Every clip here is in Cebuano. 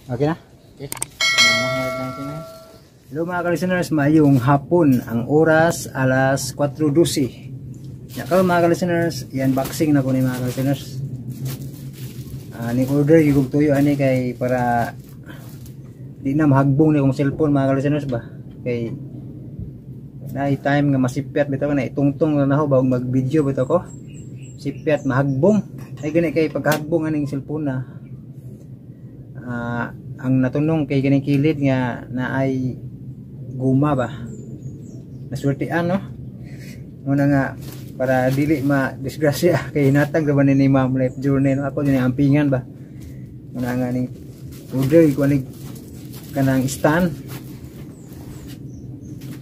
Okay na? Okay. Hello mga ka-listeners, maayong hapon. Ang oras alas 4:12. Ya karon mga ka-listeners, i-unboxing na ko ni mga ka-listeners. Ni order yung tuyo ani kay para di na mahagbong ni kong cellphone mga ka-listeners ba. Kay na time nga masipyat bitaw na itungtong na nako bago mag-video bitaw ko. Sipyat mahagbong. Ay gani kay paghagbong aning cellphone na. Ang natunong kay ganing kilid nga na ay guma ba, naswertean no, muna nga para dili ma disgrasya kay hinatag ra ba ni Ma'am Life Journey no, ako din ang ampingan ba, muna nga ning order ko ani kanang stand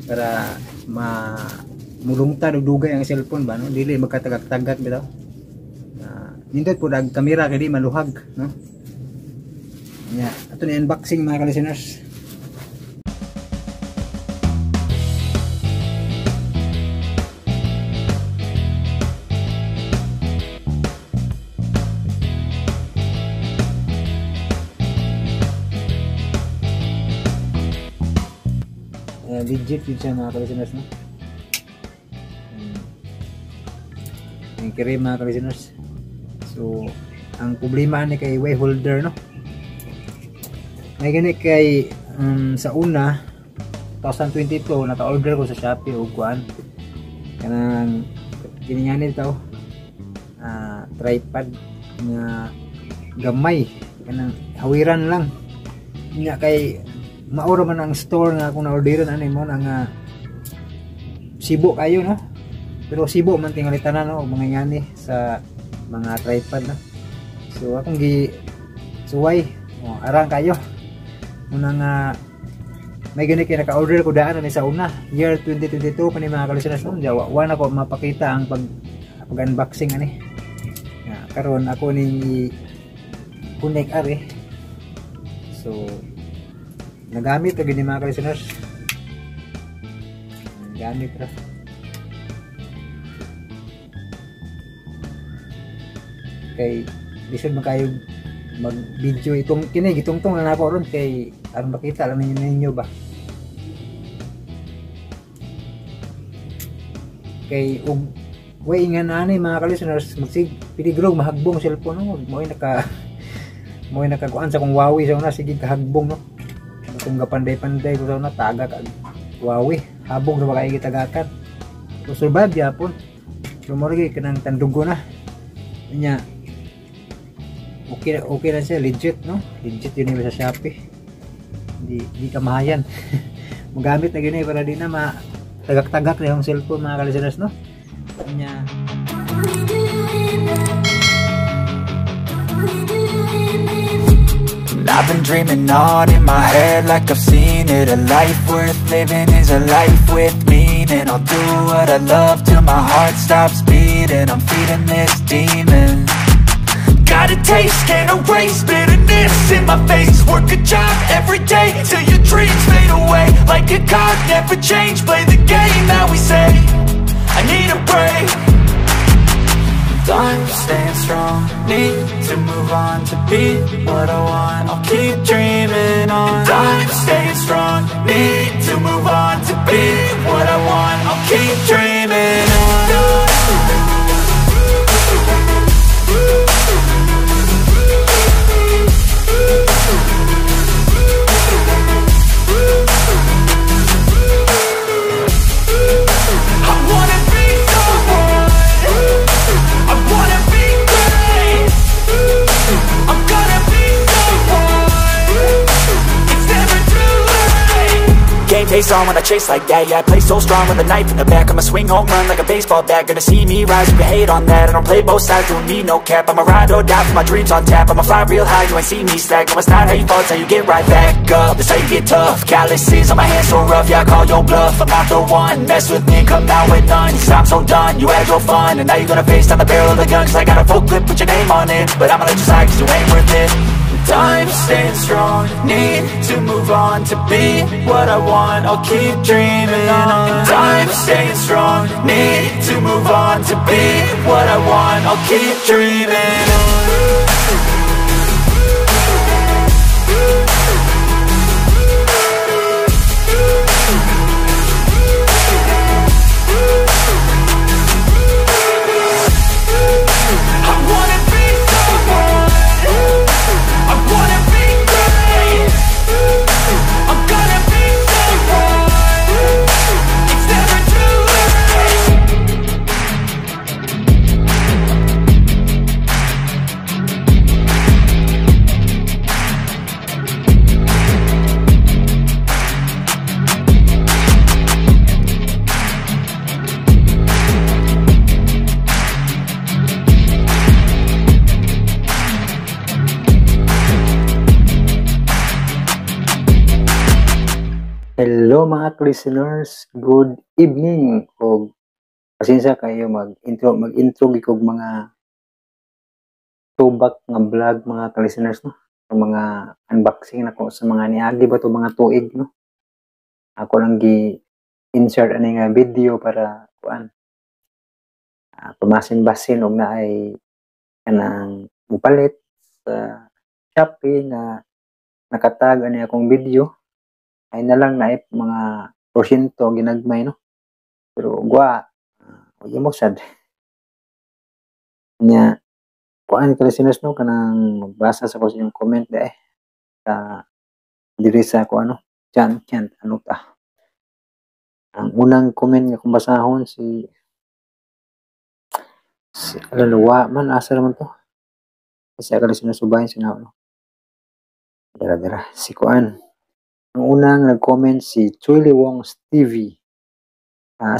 para ma mulungtad og dugay ang cellphone ba no, dili magkatagak-tagak bitaw. Nindot pud ang kamera kay di maluhag no. Nya, ato ni unboxing mga ka-listeners. Legit yun siya mga ka-listeners no. Ang kiri mga ka-listeners. So, ang problema ni kay way holder no. May gani kay sa una 2022 naka-order ko sa Shopee og kuan kanang kini nga nito tripod nga gamay kanang hawiran lang nya kay maura man ang store nga akong na-orderan ani mo na nga sibo kayo no, pero sibo man tingali tanan no mga ngani sa mga tripod no. So akong gi suway oh, arang kayo una nga may gani kay naka-order ko daan ani sa una year 2022 pa ni mga ka-listeners no, jawa wa na ko mapakita ang pag unboxing ani. Ya, karon ako ning connect ari. So nagamit ra gini mga ka-listeners. Nagamit ra. Kay lisod man kayo mag video itong kini gitungtong na nako ron kay aron makita lang ninyo ba. Kay og way nga ani mga ka-listeners magsig piligrog mahagbong cellphone no, mo'y naka mo'y nakakuan sa kong Huawei sa una sige kahagbong no. Kung gapanday-panday ko sa una taga kag Huawei habong ra ba kay gitagakan. So survive gyapon. So mo lagi kanang tandugo na. Nya okay, okay lang siya, legit no, legit yun yung sa Shopee, di kamahayan. Magamit na gini para di na matagak-tagak na yung cellphone mga ka-listeners no. Nya I've been dreaming on in my head like I've seen it. A life worth living is a life with meaning. I'll do what I love till my heart stops beating. I'm feeding this demon. Got a taste, can't erase bitterness in my face. Work a job every day till your dreams fade away. Like a card, never change, play the game that we say. I need a break. I'm staying strong, need to move on to be what I want. I'll keep dreaming on. And I'm staying strong, need to move on to be what I want. I'll keep dreaming on. Face on when I chase like that, yeah, I play so strong with a knife in the back. I'ma swing home run like a baseball bat. Gonna see me rise, you can hate on that. I don't play both sides, doing me no cap. I'ma ride or die for my dreams on tap. I'ma fly real high, you ain't see me slack. No, it's not how you fall, it's how you get right back up. That's how you get tough. Calluses on my hands so rough, yeah, I call your bluff. I'm not the one, mess with me, come out with none. 'Cause I'm so done, you had your fun, and now you're gonna face down the barrel of the gun. 'Cause I got a full clip, put your name on it. But I'ma let you slide 'cause you ain't worth it. I'm staying strong, need to move on to be what I want. I'll keep dreaming on. And I'm staying strong, need to move on to be what I want. I'll keep dreaming on. Hello, mga listeners, good evening. Og pasensya kayo, mag-intro gyud kog mga tubak nga vlog, mga ka-listeners, no. Ang mga unboxing nako sa mga niagi ba to mga tuig, no. Ako lang gi insert ani nga video para kuan, pamasin-basin og naay kanang mupalit sa Shopee nga nakatag ani akong video ay na lang naay mga porsyento ginagmay, no, pero gwa mo sad nya kuan ka, listeners, no. Kanang magbasa sa ko sa inyong comment eh sa diri sa ko ano chan chan ano ta. Ang unang comment nga kung basahon si alalawa man, asa naman to kasi ka, listeners, subahin sa no. Dara dara si kuan. Ang unang nag-comment si Chuy Wong's TV.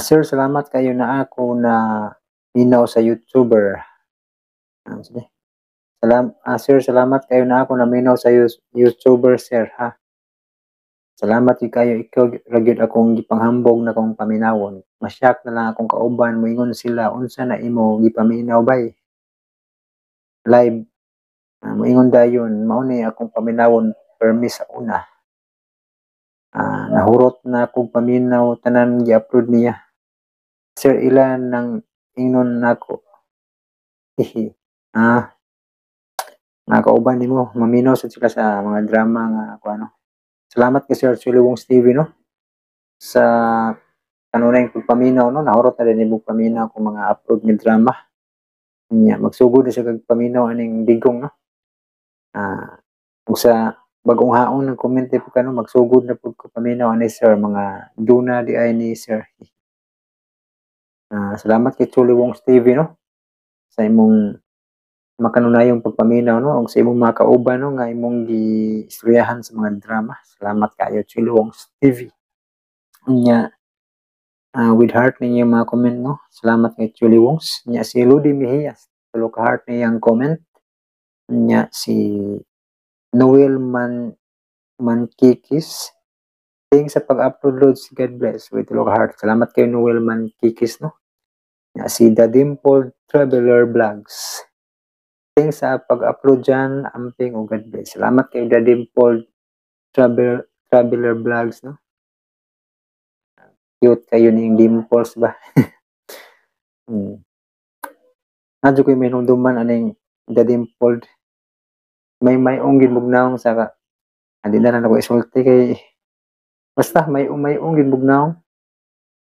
"Sir, salamat kayo na ako na minaw sa YouTuber." Sige. "Sir, salamat kayo na ako na minaw sa YouTuber, sir, ha. Salamat gyud kayo, ikaw ra gyud akong gipanghambog na kong paminawon. Masyak na lang akong kauban, moingon sila, 'Unsa na imo gipaminaw bay?' Live. Moingon dayon, mao ni akong paminawon permi sa una. Nahurot na akong paminaw tanan gi-upload niya. Sir, ilan nang ingnon nako. Hihi." Mga kauban nimo maminaw sad sila sa mga drama nga kuan, no. Salamat kay Sir Chuliwongs TV, no, sa kanunay pagpaminaw, no. Nahurot na din imong paminaw kung mga upload nga drama. Nya magsugod na siya kag paminaw aning Digong, no. Ug sa bagong haon ng comment po kano, magsugod na pud ko paminaw ani, sir, mga duna di ay ni sir. Salamat kay Chuliwongs TV, no, sa imong makanunayong pagpaminaw, no, ug sa imong mga kauban, no, nga imong giistoryahan sa mga drama. Salamat kaayo, Chuliwongs TV. Nya with heart ninyo mga comment, no. Salamat kay Chuliwongs. Nya si Ludi Mejias, tulo ka heart niyang comment. Nya si Noel Man Mankikis, "Thanks sa pag-upload, Lods. God bless," with tulo ka heart. Salamat kay Noel Mankikis, no. Nya si The Dimple Traveler Vlogs, "Thanks sa pag-upload dyan, amping o God bless." Salamat kay The Dimple Traveler Vlogs, no. Cute kayo ning dimples ba. Nadyo ko'y may hinumduman aning The Dimpled. May ong gin sa ka. Hindi na lang ako isulti kay basta may ong gin.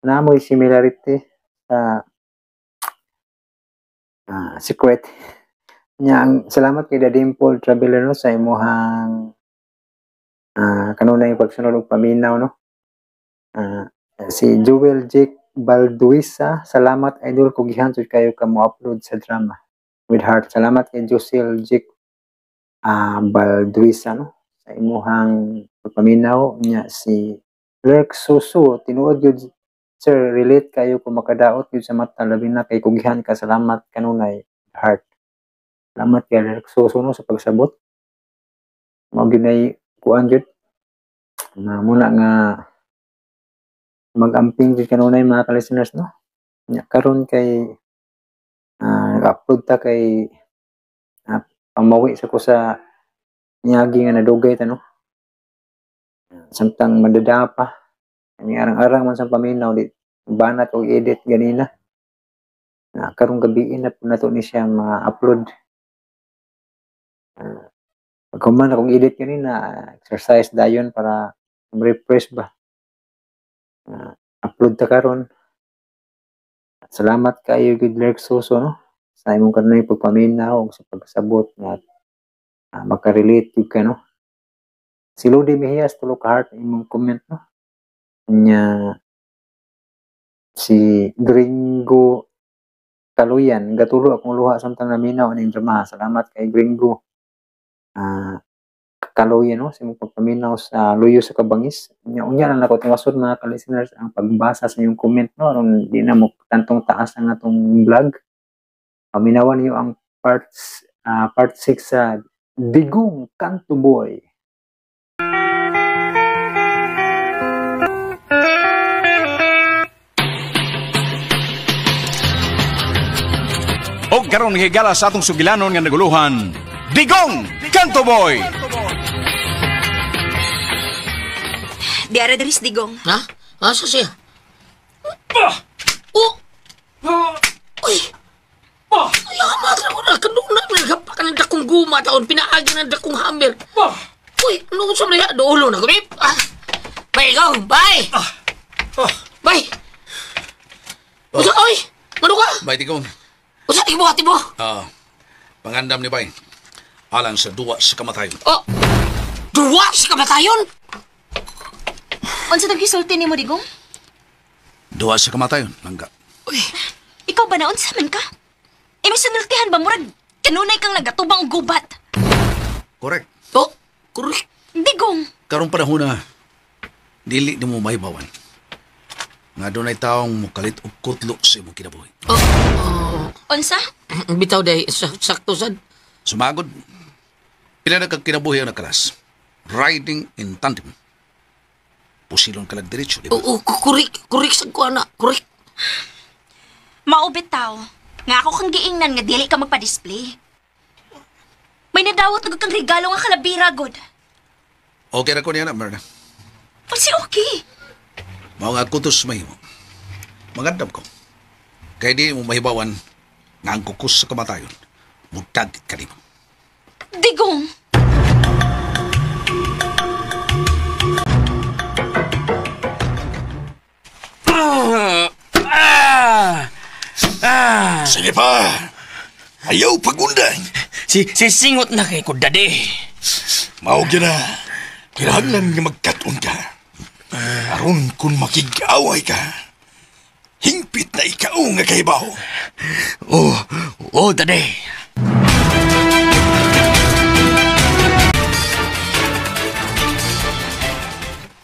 Naamoy similarity sa secret. Nya ang salamat kay The Dimple Traveler, no, sa imuhang kanunay pagsunod og paminaw, no. Si Joel Jake Balduisa, "Salamat, idol, kugihan jud kayo ka mo upload sa drama," with heart. Salamat kay Josel Jake Balduisa, no, sa imuhang pagpaminaw. Nya si Lerk Susu, "Tinuod gyud, sir, relate kayo kung makadaot gyud sa mata, labi na kay kugihan ka. Salamat kanunay," heart. Salamat kay Lerk Susu, no, sa pagsabot. Mao gyud nay kuan gyud na muna nga mag-amping gyud kanunay, mga ka-listeners, no. Nya karon kay nag-upload ta kay pamawi sa ko sa niagi nga nadugay ta, no. Samtang madada pa. Kami arang-arang man sa paminaw di banat og edit ganina. Na karong gabi na po nato ni siya ma-upload. Paghuman akong edit ganina, exercise dayon para refresh ba. Upload ta karon. Salamat kayo gid, Lerk Suso, no, sa imong kanunay pagpaminaw ug sa pagsabot nga makarelate gyud ka, no. Si Lodi Mejias, tulo ka heart imong comment, no. Nya si Gringo Kaluyan, "Gatulo akong luha samtang naminaw aning drama." Salamat kay Gringo Kaluyan, no, sa imong pagpaminaw sa Luyo sa Kabangis. Nya unya lang nako tingason, mga ka-listeners, ang pagbasa sa inyong comment, no, aron di na mo tantong taas ang atong vlog. Paminawan niyo ang part 6 sa Digong Kanto Boy. Og karon higala sa atong sugilanon nga naguluhan, Digong Kanto Boy. Di ara diris, Digong. Ha? Asa siya? Oh! Uy! Ay, amat na ko na. Kanuna, naghapakan ng dakong guma taon. Pinaagi ng dakong hammer. Uy, ano kung sa mga dulo na gumip? Bay, ikaw! Bay! Bay! Usa, oy! Ano ka? Bay, Digong. Usa, ibuhati mo! Pangandam ni Bay. Alang sa duwa sa kamatayon. Oh! Duwa sa kamatayon? Unsa tong gisulti nimo, Digong? Duwa sa kamatayon, langga. Uy! Ikaw ba na unsa man ka? E may sinultihan ba murag kanunay kang nagatubang og gubat? Correct. Oh, correct. Digong! Karong panahon na dili nimo mahibawan nga dunay taong mukalit og kutlo sa imong kinabuhi. Oh, oh. Unsa? Bitaw day, sakto sad. Sumagod. Pila na kag kinabuhi ang nakalas. Riding in tandem. Pusilon ka lang diretso, di ba? Oo, kurik, kurik sa kuha na, kurik. Mao bitaw. Nga ako kang giingnan nga dili ka magpa-display. May nadawat na kang regalo nga kalabira, god. Okay ra ko niya na, Myrna. Unsi okay? Mao nga kutos mahimo. Magandam ko. Kaya di mo mahibawan nga ang kukus sa kamatayon, mutagit ka nimo. Digong! Sige pa. Ayaw pagundang. Si singot na kay ko, daddy. Mao gyud na. Kinahanglan nga magkat-on ka. Aron kung makig-away ka, hingpit na ikaw nga kahibaw. Oh, oh, daddy.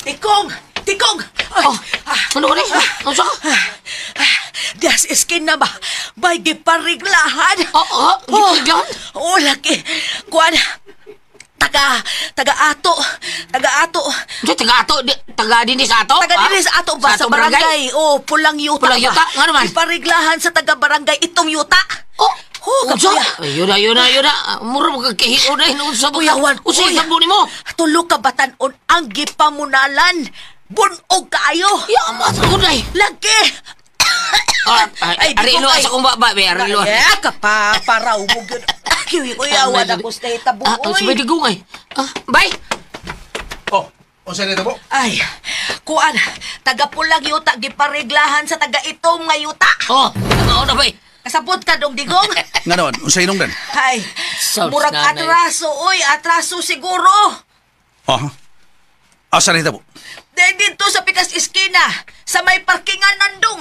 Tikong! Tikong! Ay, Oh, ano ka ni? Ano sa? Dias iskin na ba? Bay, gipariglahan. Oh, gipariglahan? Oh, laki. Kuan, taga-ato. Taga-ato. Di, taga-ato. Taga dinis ato? Taga dinis ato ba? Sa barangay. Oh, Pulang Yuta. Pulang Yuta? Nga naman? Gipariglahan sa taga-barangay itong yuta. Oh, Oh, unsa? kapuya. Ayun na, yun na, yun na. Mura mo kagkahiyo na. Unsa ba? Kuyawan, Unsa uy. yung nimo? Tulo ka batan-on ang gipamunalan. Bunog kaayo. Ya, mas ako na. Lagi. Ay, arilo sa kong baba, be, arilo. Ay, kapaparaw mo gyud. Ay, kuyawan ako sa hitabo. Ah, oy. sa Digong ay. Ah, bye. Oh, unsa nito po? Ay, kuan, taga Pulang Yuta gipareglahan sa taga itom nga yuta. Oh, nagao na bay. Kasabot ka dong Digong. Nga naman, unsa inong dan? Ay, Sus, murag nanay. atraso, oy, atraso siguro. Aha. Asa nito po? De dito sa Pikas Iskina, sa may parkingan nandong.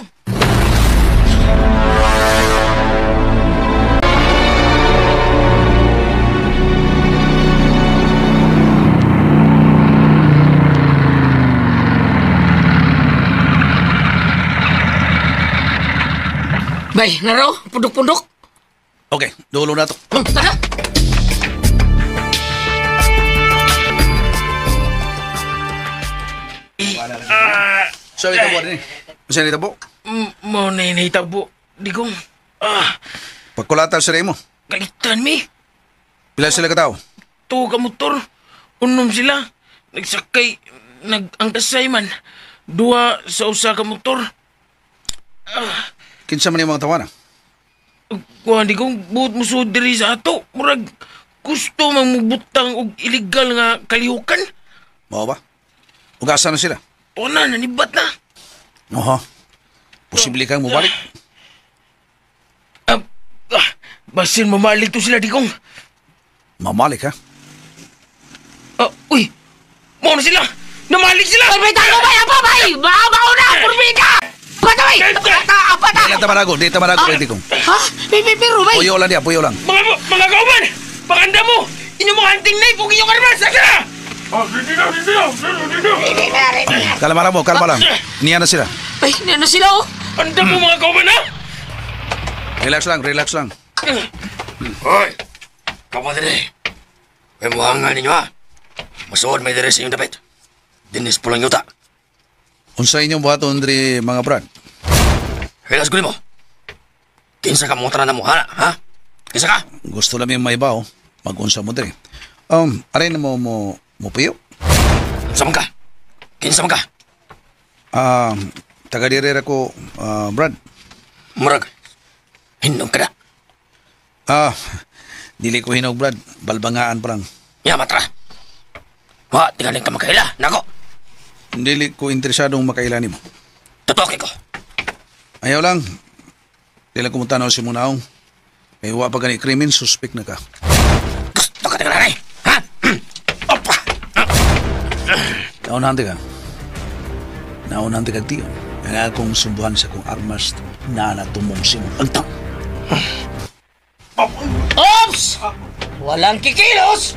Bay, naro, pundok-pundok. Okay, dulo na to. Tara. So, ito po rin. Unsa nito po? Mao na inahitabo, Digong. Pagkulatan sa mo. Kalitan mi. Pila sila katao? Tuo ka motor. Unom sila. Nagsakay, nag-angkasay man. Duha sa usa ka motor. Kinsa man yung mga tawana? Kuha, Digong, buot mo suod diri sa ato. Murag, gusto mang mubutang og illegal nga kalihukan. Mao ba? Ug asa na sila? O na, nanibat na. Oho. Posible kang mubalik. Basin mamalik to sila, Digong. Mamalik, ha? Uy! Mao na sila! Namalik sila! Ay, bay, tago, bay! Apa, bay! Mao na! Purbida! Bata, bay! Bata, bata! Di ta manago, di ta manago, Digong. Ha? Pero, bay! Puyo lang diya, puyo lang. Mga kauban! Pakanda mo! Inyong mga hunting knife ug inyong armas! Asa na! Kalma lang mo, kalma lang. Niya na sila. Ay, niya na sila, oh! Anda mo, mga kauban, ha? Relax lang, relax lang. Hoy! Kapadre! May muhangan ninyo ha? Masuod may dire sa inyong dapit. Dinis Pulang Yuta. Unsa inyong buhaton diri mga brad? Hilas ko nimo. Kinsa ka mo na mo, ha? Ha? Kinsa ka? Gusto lang yung maibaw. Mag-unsa mo diri. Aray na mo mo piyo? Unsa man ka? Kinsa man ka? Taga diri ra ko, Brad. Murag, hinog ka na. Dili ko hinog, Brad. Balbangaan pa lang. Ya, matra. Wa, tingaling ka makaila. Nako. Dili ko interesadong makaila nimo. Totoo ko. Ayaw lang. Dili ko mutanaw si Munaong. Kay wa pa gani krimen, suspect na ka. Gusto ka tingaling, ha? Opa! Naunahan ka. Naunahan ka tiyo. Ang akong sumbuhan sa kong armas na natumong si mong agtang. Ops! Walang kikilos!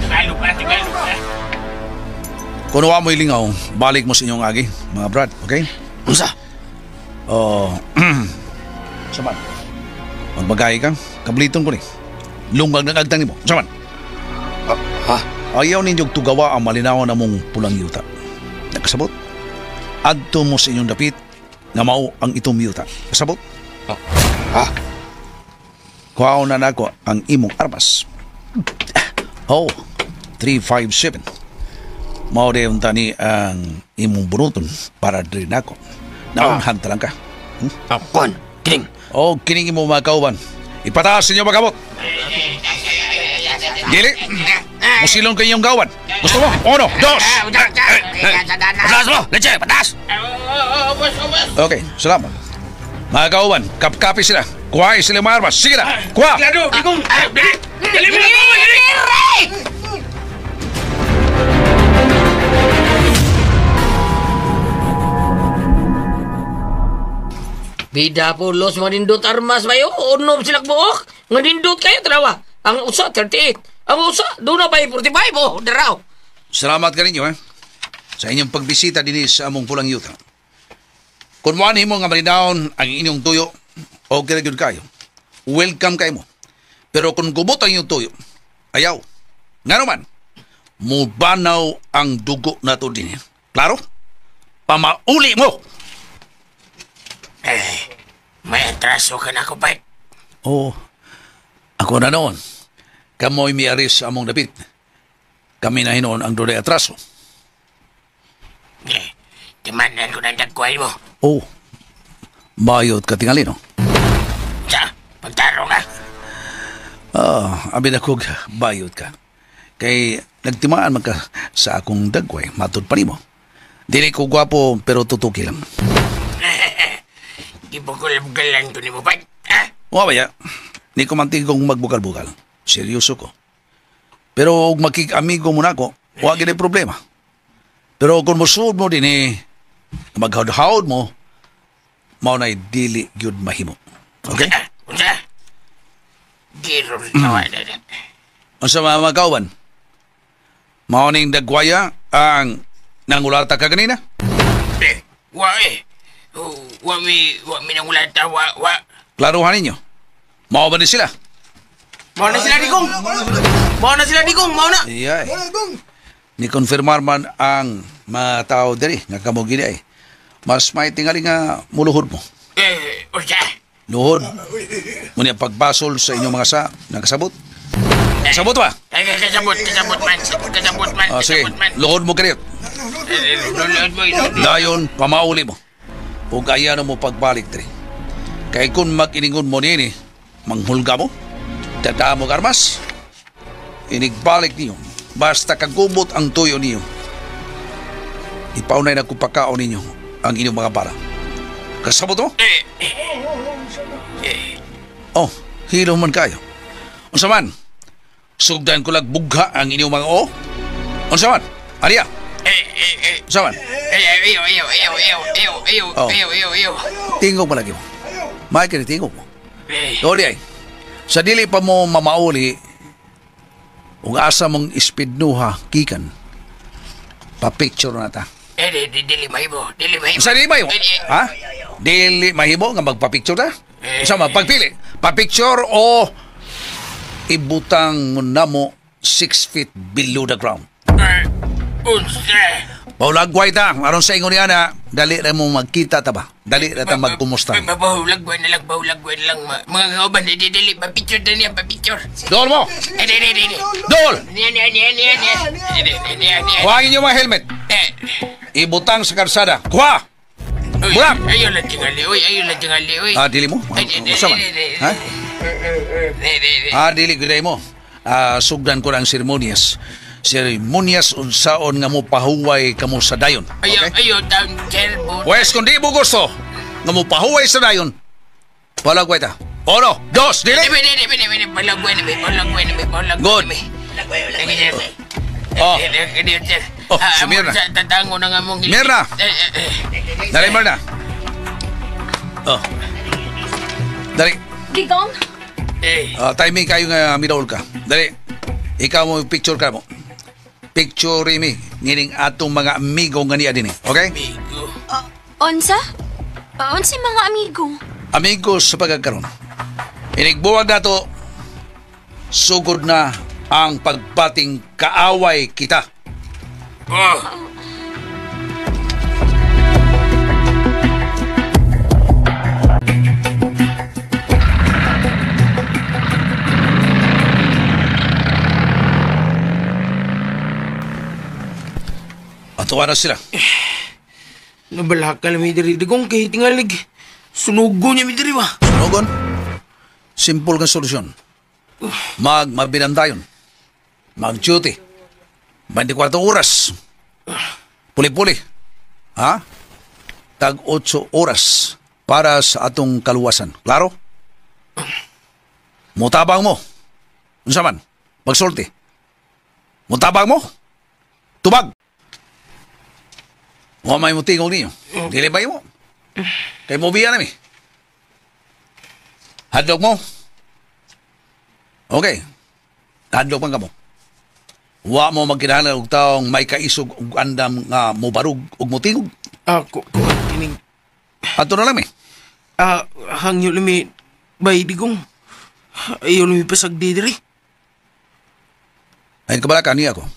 Tagalog pa, Tagalog pa. Kung wa mo'y lingaw, balik mo sa inyong agi, mga brad, okay? Unsa? Oh, saman. Magbagay ka, kabliton ko ni. Lungag ng agtang nimo. Saman. Ha? Ayaw ninyong tugawa ang malinaw na mong pulang yuta. Nakasabot? Adto mo sa inyong dapit nga mao ang itong yuta. Kasabot? Ha? Kuhaon na nako ang imong armas. Oh, 357. Mao dayon tani ang imong bunuton para diri nako. Naunhan ta lang ka. Kuan, kining. Oh, kining imo mga kauban. Ipataas ninyo magabot. Dili. Musilong kayong gawan. Gusto mo? Uno, dos. Pataas mo! Leche, pataas! Okay, salamat. Mga kauban, kapkapi sila. Kuha sila mga armas. Sige na, kuha! Klaro, Digong! Dali! Dali mo na, dali! Bida po, los, mga nindot armas ba yun? Unom sila buok. Nga nindot kayo, tarawa. Ang usa, 38. Ang usa, doon na pa 45. Oh, daraw. Salamat ka ninyo, eh. Sa inyong pagbisita din sa among pulang yuta. Kung muanhin mo nga malinawon ang inyong tuyo, okay ra gyud kayo. Welcome kayo mo. Pero kung gubot ang inyong tuyo, ayaw. Nga naman, mubanaw ang dugo na to din. Klaro? Pamauli mo! Eh, may atraso ka na ako, Pike. Oo. Ako na noon. Kamoy miaris sa among dapit. Kami na hinoon ang dunay atraso. Eh, timanan ko ng dagkway mo. Oh, bayot ka tingali, no? Sa, pagtarong ah. Abi na kog bayot ka. Kay nagtimaan man ka sa akong dagway, matud pa nimo. Dili ko gwapo pero tutuki lang. Gibukol-bukalan ko ni mo, Pike. Ah? Wa ba ya? Ni ko mantigong magbukal-bukal. Seryoso ko. Pero og makig-amigo mo nako, wa gid problema. Pero kung mosuod mo din eh, maghawd-hawd mo, mao na'y dili gyud mahimo. Okay? Unsa? Giron tawa na na. Unsa mga kauban? Mao ning dagwaya ang nangulata ka ganina? Eh, wa eh. Wa mi nangulata, wa. Klaruhan ninyo. Mao ba ni sila? Mao na sila, Digong! Mao na sila, Digong! Mao na! Iya eh. Ni-confirmar man ang mga tao diri nga kamo gini ay. Mas may tingali nga muluhod mo. Eh, unsa? Luhod. Muna pagbasol sa inyong mga sa nakasabot. Kasabot ba? Ay, kasabot man. Kasabot man. Oh, sige, luhod mo kaniyot. Luhod mo, luhod. Dayon, pamauli mo. Ug ayan mo pagbalik diri. Kay kung mag-iningon mo nini, manghulga mo, dada mo armas, inigbalik niyo. Basta kagubot ang tuyo niyo. Ipaunay na kupakaon ninyo ang inyong mga bala. Kasabot mo? Oh, hilo man kayo. Unsa man? Sugdan ko lag bugha ang inyong mga o? Unsa man? Ariya? Unsa man? Iyo. Tingog mo lagi mo. Michael, tingog mo. Dori ay, sa dili pa mo mamauli, ug asa mong ispidnuha gikan, pa-picture na ta. Dili mahimo, dili mahimo. Sa dili mahimo? Ha? Dili mahimo nga magpa-picture ta? Sa pagpili, pa-picture o ibutang mo na mo 6 feet below the ground. Unsa? Paulagway ta, aron sa ingon niya na, dali na mo magkita ta ba? Dali na ta magkumusta. Paulagway na lang, paulagway na lang. Mga kauban, dili, dili, pa-picture na niya, pa-picture. Dool mo! Dili, dili, dili. Dool! Niya, niya, niya, niya, niya. Niya, niya, niya. Kuhangin niyo mga helmet. Ibutang sa karsada. Kuha! Bulak! Ayaw lang tingali, uy. Ayaw lang tingali, uy. Ah, dili mo? Usa man? Ha? Ah, dili, guday mo. Sugdan ko lang seremonyas. Seremonyas unsaon nga mo pahuway kamo sa dayon. Ayaw, ayaw, down, sir. Pwes, kung di mo gusto nga mo pahuway sa dayon, palagway ta. Uno, dos, dili! Dili, dili, dili, dili. Palagway na, palagway na, palagway Good. Oh. Oh, si Mirna. Tatango na nga mong... Mirna! Dali, Mirna. Oh. Dali. Digong? Timing kayo nga midaol ka. Dali. Ikaw mo picture ka mo. Picture mi ngining atong mga amigo nga niya din eh. Okay? Amigo. Onsa? Onsa mga amigo? Amigo sa pagkakaroon. Inigbuwag nato, sugod na ang pagbating kaaway kita. Oh. Atuwa na sila. Nabalaka lang may diri. Digong kay tingalig. Sunugo niya may diri ba? Sunugon? Simple nga solusyon. Magmabinandayon. Mag-duty. 24 oras. Puli-puli. Ha? Tag 8 oras para sa atong kaluwasan. Klaro? Mutabang mo. Unsa man? Magsulti. Mutabang mo? Tubag. Wa may mutingog ninyo. Dili ba mo? Kay mobiya nami. Hadlok mo? Okay. Hadlok man ka mo. Wa mo magkinahanglan og taong may kaisog og andam nga mobarug og motingog. Ako, kining. Ato na lang mi. Hangyo lumi bay digong. Ayaw lumi pasagdi diri. Ayun kabala kaniya ko.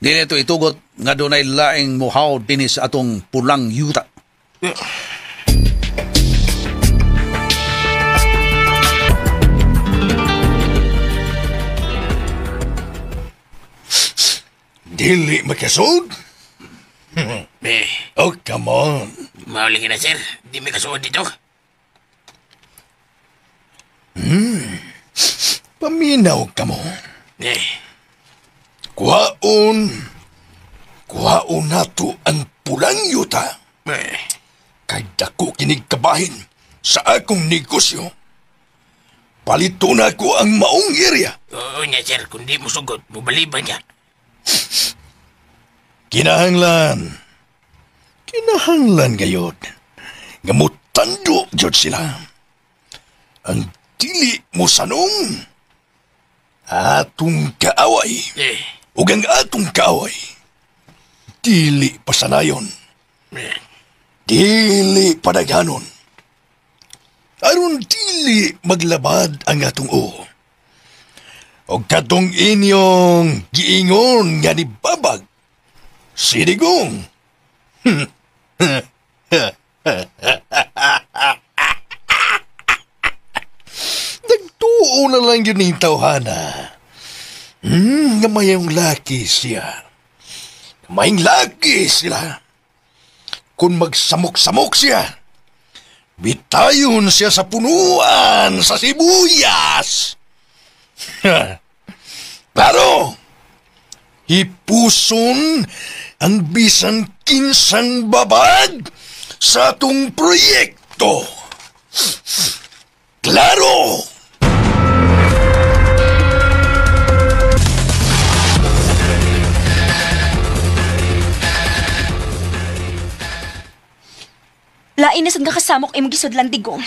Dili ito itugot nga dunay laing muhaw dinhi sa atong pulang yuta. Dili makasod? Oh, come on. Mauli ka na, sir. Di may kasuod dito. Paminaw ka mo. Kuhaon. Kuhaon nato ang pulang yuta. Kay dako kinig kabahin sa akong negosyo. Palito na ko ang maong area. Oo niya, sir. Kung di mo sugot, mubaliban niya. Kinahanglan. Kinahanglan gayod. Nga mutando jud sila. Ang dili mo sanong atong kaaway. Ug ang atong kaaway dili pasanayon. Dili padaghanon. Aron dili maglabad ang atong uo. Og katong inyong giingon nga ni babag, sinigong. Nagtuo na lang yun yung tawhana. Nga mayong laki siya. Mayong laki sila. Kung magsamok-samok siya, bitayon siya sa punuan sa sibuyas. Pero, hipuson ang bisan kinsang babag sa atong proyekto. Klaro! Lain na sad nga kasamok imong gisudlan, Digong.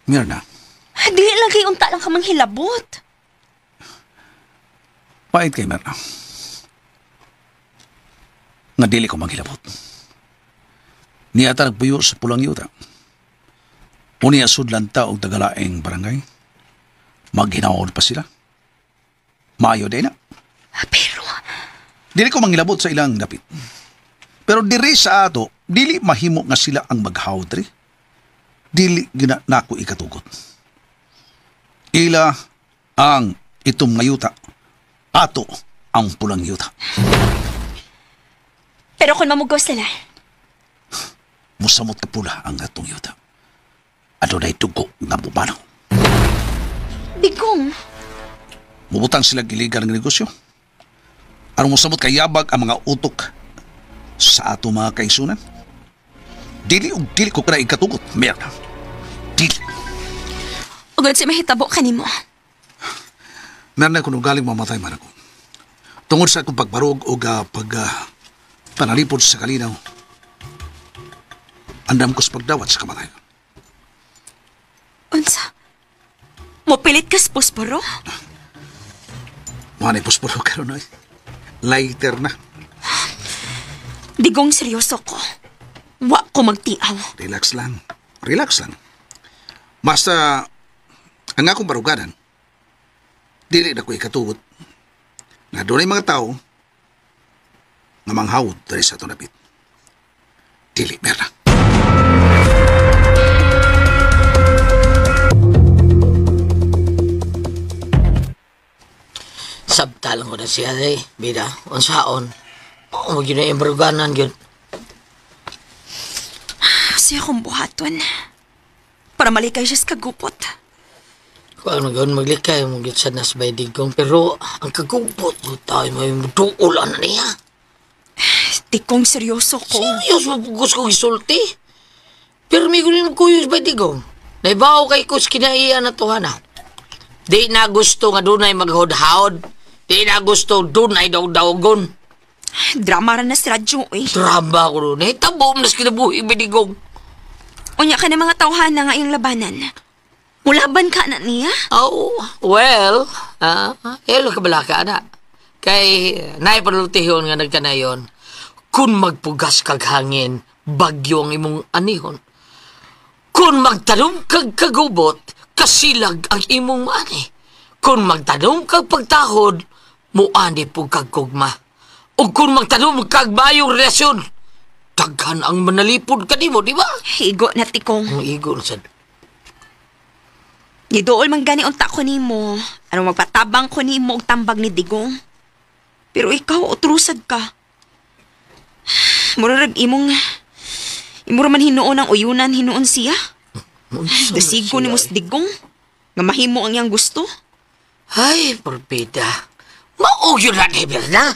Mirna. Dili lang kay unta lang ka manghilabot. Pait kay Mirna. Nga dili ko manghilabot. Niya ta nagpuyo sa pulang yuta. Unya sudlan ta og tagalaeng barangay. Maghinawon pa sila. Maayo day na. Pero... Dili ko mangilabot sa ilang dapit. Pero diri sa ato, dili mahimo nga sila ang maghawdri. Dili gina nako ikatugot. Ila ang itom nga yuta. Ato ang pulang yuta. Pero kung mamugaw sila, musamot ka pula ang atong yuta. Adunay dugo nga mubanaw. Digong. Mubutang sila iligal ng negosyo. Aron mosamot kayabag ang mga utok sa ato mga kaisunan. Dili og dili ko kana ikatugot, Merna. Dili. Ug si mahitabo kanimo. Merna, kung ugaling mamatay man ako. Tungod sa akong pagbarog o panalipod sa kalinaw, andam ko sa pagdawat sa kamatayon. Unsa? Mopilit ka sa posporo? Mga na posporo karon ay. Lighter na. Digong seryoso ko. Wa ko magtiaw. Relax lang. Relax lang. Basta, ang akong baruganan, dili na ko ikatugot na doon ay mga tao nga manghawod diri sa atong dapit. Dili, Merna. Sabtalan ko na siya, eh. Bida, unsaon. Oo, mag yun na yung baruganan, yun. Siya akong buhaton. Para malikay siya sa kagupot. Kung ano yun, maglikay mo yun sa nasbay digong. Pero ang kagupot mo tayo, may duulan na niya. Di kong seryoso ko. Seryoso, gusto kong isulti. Pero may gunin ko yung bay digong. Naibaw kay kus kinaiya na tuhan, ha. Di na gusto nga dunay maghod-haod. Di na gusto dunay daw-dawgon. Drama ra na si Radyo, eh. Drama ko doon, eh. Tabo mo nas kinabuhi, bidigong. Unya ka na mga tawhana nga iyong labanan. Mulaban ka na niya? Oh, well, hello kabala ka na. Kay naipanultihon nga nagkanayon, kung magpugas kag hangin, bagyo ang imong anihon. Kung magtanom kag kagubot, kasilag ang imong ani. Kung magtanom kag pagtahod, muani po kag kugma. O kung magtanom kag mayong relasyon, daghan ang manalipod kanimo, di ba? Igo na tikong. Ang igo na sad. Nidool man gani unta ko nimo. Ano magpatabang ko nimo og tambag ni Digong. Pero ikaw, utrusad ka. Murag imong... Imura man hinuon ang uyunan, hinuon siya. Dasigo ni mo sa Digong. Nga mahimo ang iyang gusto. Ay, porbida. Maugyo na ni Berna.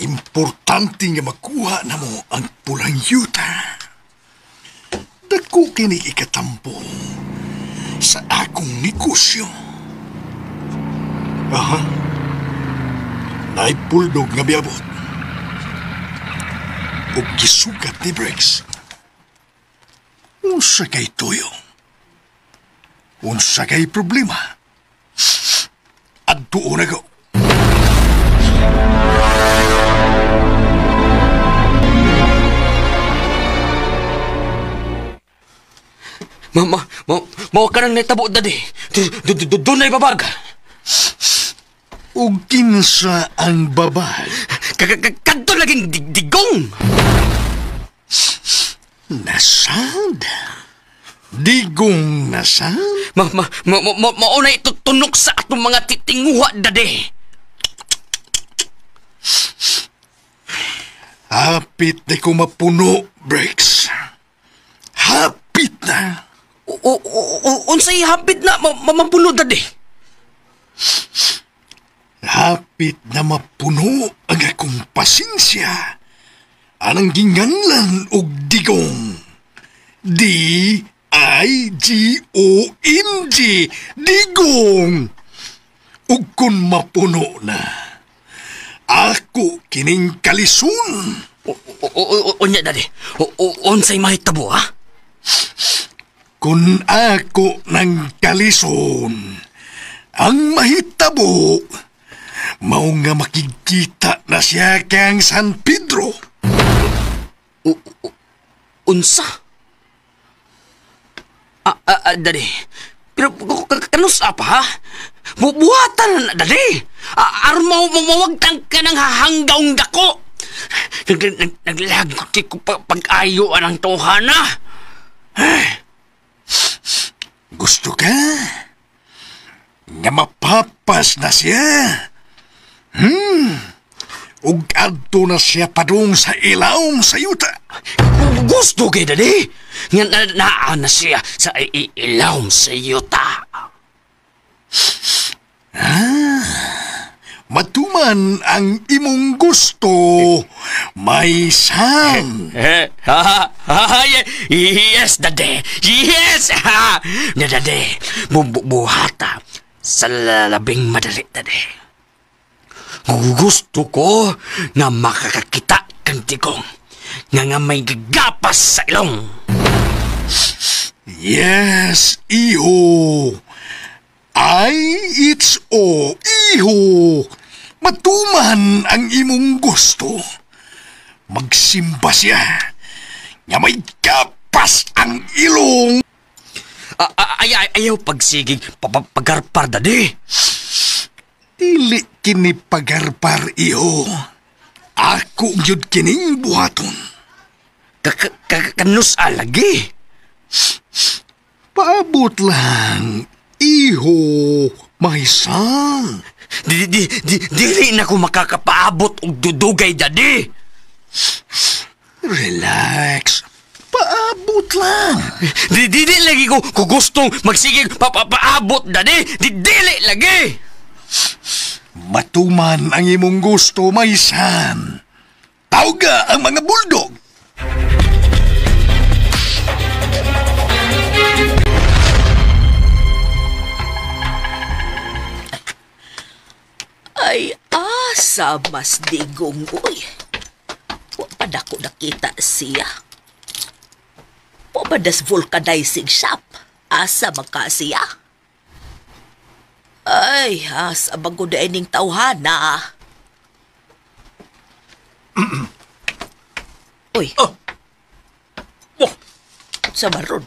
Importante nga makuha na mo ang pulang yuta. Dako kini ikatampo sa akong negosyo. Aha. Naipulnog nga biabot. Og gisugat ni Briggs. Unsa kay tuyo? Unsa kay problema? Adtuon na ko. Mao ka nang natabo, daddy. Doon ay babag. O kinsa ang babag? Kadto laging digong! Nasad? Digong nasad? Mauna ito tunok sa atong mga titinguha, daddy. Hapit na ko mapuno, Briggs. Hapit na. Unsay hapit na mapuno, daddy? Hapit na mapuno ang akong pasensya. Anang ginganlan og digong. D-I-G-O-N-G. Digong. Ug kun mapuno na, ako kining kalison. Unya, daddy. Unsay mahitabo, ha? Kun ako ng kalison, ang mahitabo, Mao nga makikita na siya kang San Pedro. Unsa? Dali. Pero kanusa pa, ha? Buhatan na, dali. Armaw mawagtang ka ng hahanggaong dako. Naglagot ko pag-ayo ang tohana. Gusto ka? Nga mapapas na siya. Ug adto na siya padung sa ilawom sa yuta. Gusto kay dali. Nga naa na siya sa ilawom sa yuta. Matuman ang imong gusto, my son. Yes, dade. Yes! Nga dade, buhata sa labing madali, dade. Gusto ko nga makakakita kang Digong nga may gigapas sa ilong. Yes, iho. Ay, it's o, iho. Matuman ang imong gusto. Magsimba siya nga may gapas ang ilong. Ayaw pagsigig pagarpar, dadi. Dili kini pagarpar, iho. Ako gyud kining buhaton. Kanus alagi. Paabot lang, iho, my son. Dili na ko makakapaabot og dudugay, dadi. Relax. Paabot lang. Dili lagi ko gustong magsigig papaabot, dadi. Dili lagi. Matuman ang imong gusto, my son. Tawga ang mga bulldog. Ay, asa mas Digong, uy. Wa pa dako nakita siya. Wa pa das vulcanizing shop. Asa magka siya. Ay, asa bago na ining tawhana. Uy. Oh. Oh. Sa maron.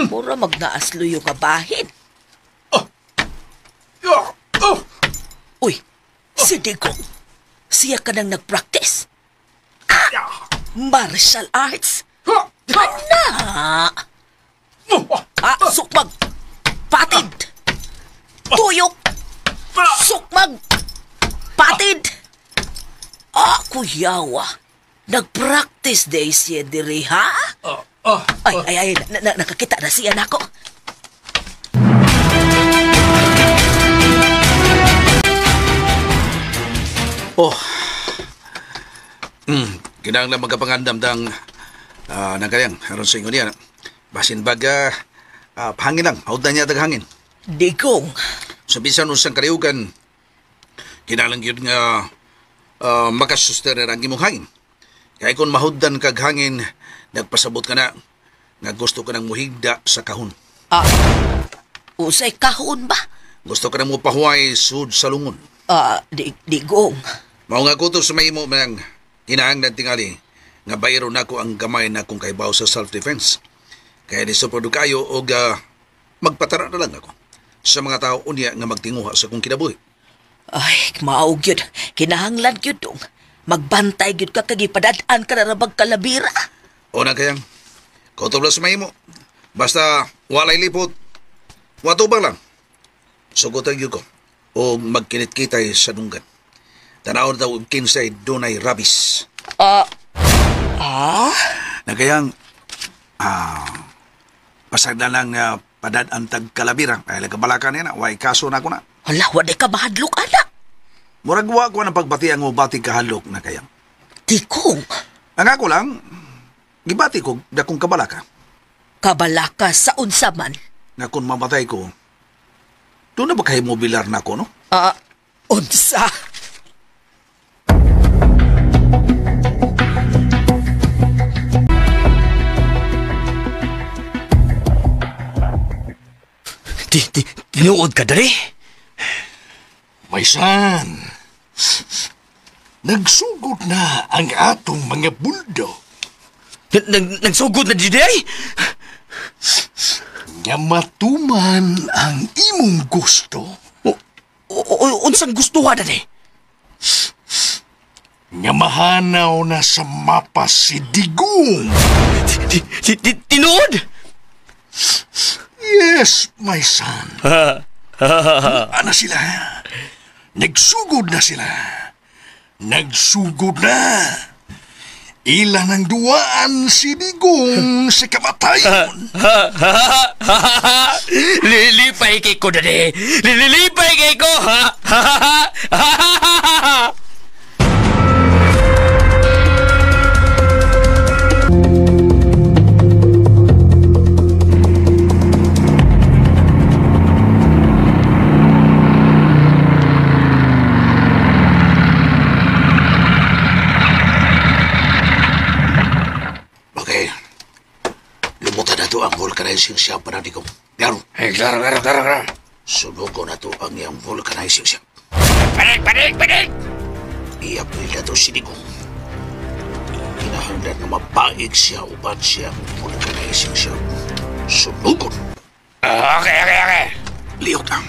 Mura magnaaslo yung kabahin. Oh. Oh. Uy, si Digong. Siya ka nang nag-practice. Martial arts. Ana! Sukmag! Patid! Tuyok! Sukmag! Patid! Kuyawa! Nag-practice day siya diri, ha? Ay, nakakita na siya nako. Oh. Kinahanglan magkapangandam dang nagkayang aron sa ingon niya. Basin baga hangin lang, hawdan niya taghangin. Digong. Sa bisan usang kaliugan, kinahanglan gyud nga makasustener ang imong hangin. Kaya kung mahuddan kag hangin, nagpasabot ka na nga gusto ka nang muhigda sa kahon. Usay kahon ba? Gusto ka nang mupahuway sud sa lungon. Digong. Mao nga kutob sa mahimo mang kinahanglan tingali nga bayro nako ang gamay na kong kaibaw sa self-defense. Kaya di supordo kayo og magpatara na lang ako sa mga tao unya nga magtinguha sa kong kinabuhi. Ay, mao gyud. Kinahanglan gyud dong. Magbantay gyud ka kay gipadad-an ka na rabag kalabira. O na kayang kutob lang sa mahimo. Basta walay lipot, watubang lang. Sugotan gyud ko og magkinit-kitay sa dunggan. Tanaw na daw kinsay dunay rabis. Nagayang, pasag na lang padad-an tag kalabira. Kaya nagkabalakan niya na, way kaso na ako na. Hala, waday ka mahadlok, anak. Murag wa ko ng pagbati ang ubati kahadlok na kayang. Tikong. Ang ako lang, gibati ko dakong kabalaka. Kabalaka sa unsa man? Nga kung mamatay ko, doon na ba kayo mobilar na ako, no? Unsa? Tinuod ka, dali? My son, nagsugod na ang atong mga buldo. Nagsugod na di ay? Nga matuman ang imong gusto. Unsang gusto ka, Daddy? Nga mahanaw na sa mapa si Digong. Tinuod? Yes, my son. Ano sila? Nagsugod na sila. Nagsugod na. Ilan ang duwaan si Digong sa kamatayon. Lilipay kay ko, Daddy. Lilipay kay ko. Vulcanizing shop para di ko. Klaro. Eh, klaro, klaro, klaro, klaro. Sunugo na to ang iyang vulcanizing shop. Panik, panik, panik! Iapil na to si Digong. Kinahanglan na mapaig siya uban siya ang vulcanizing shop. Sunugon. Okay, okay, okay. Liyok na.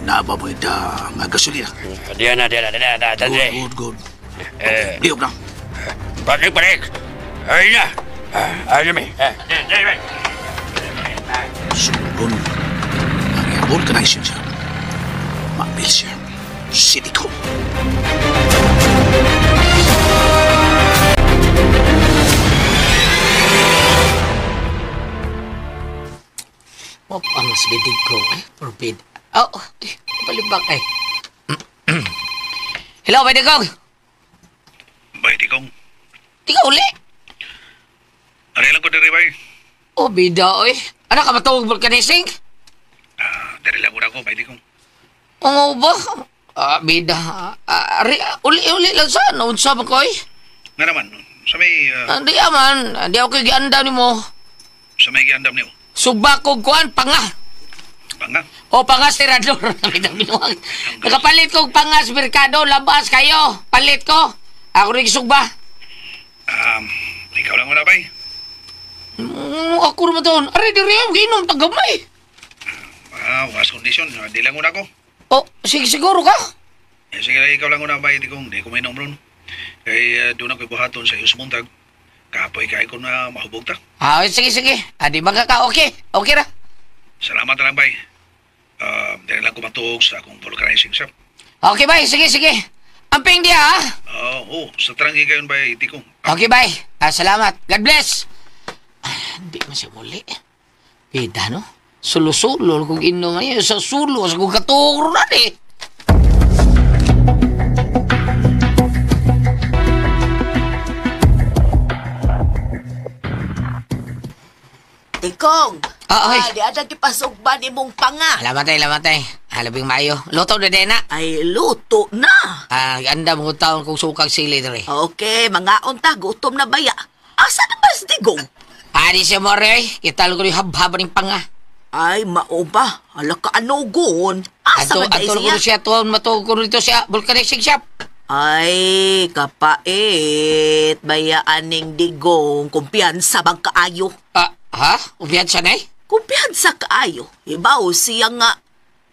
Nababoy da nga gasolina. Diyan na, diyan na, diyan na, diyan na. Good, good, good. Okay, liyok na. Panik, panik! Ay na! Ay na, may. Sunugon ang iyang vulcanizing shop. Maapil siya. Si Digong. Mapangas bidig ko, eh. Forbid. Oh, eh, palibak eh. Hello, Bay Digong. Bay Digong. Ikaw uli. Ari lang ko diri, bay. Oh, bida, oy. Ano ka matawag vulcanizing? Dari lang ko na ako, Bay Digong. Oo ba? Bida. Ari, uli lang saan. Unsa ba ko, oy? Nga naman, sa may... Hindi aman. Hindi ako kayo giandam ni mo. Sa may giandam ni mo? Subakog kuan, panga. Panga? O, panga si Radlor. Nakapalit kong panga sa merkado. Labas kayo. Palit ko. Ako rin sugba. Ikaw lang muna, bay. Ako naman doon. Aray, di rin. Ginom, tagamay. Was kondisyon. Di lang muna ako. Oh, sige, siguro ka. Eh, sige, ikaw lang muna, bay. Di ko may ron. Kaya doon ako'y buhaton sa iyo sumuntag. Kapoy kay ko na mahubog ta. Ah, sige, sige. Di magkaka. Okay. Okay ra. Salamat na lang, bay. Dahil lang kumatuog sa akong vulcanizing shop. Okay, bay. Sige, sige. Amping diya, ha? Oo. Sa taranggi kayon, bay. Iti ko. Okay, bay. Salamat. God bless. Hindi man siya muli. Bida, no? Sulo-sulo. Kung inom niya, sa sulo. Sa kung katuro na, eh. Tikong! Ay. Di adang gipasugba ni mong panga. Lamatay, lamatay. Labing maayo. Luto na din na. Ay, luto na. Anda mo taon kung sukang sili diri. Okay, mga unta, gutom na baya. Asa na ba si Digong? Adi siya mo, Roy. Kita ko yung habhab ng panga. Ay, mao ba? Hala ka, ano gon? Asa man dahil siya? Ato siya, tuon matuog ko rito siya, vulcanizing shop. Ay, kapait. Bayaan ning Digong, kumpiyansa bang kaayo? Ha? Kumpiyansa na eh? Kumpiyansa kaayo. Ibaw siya nga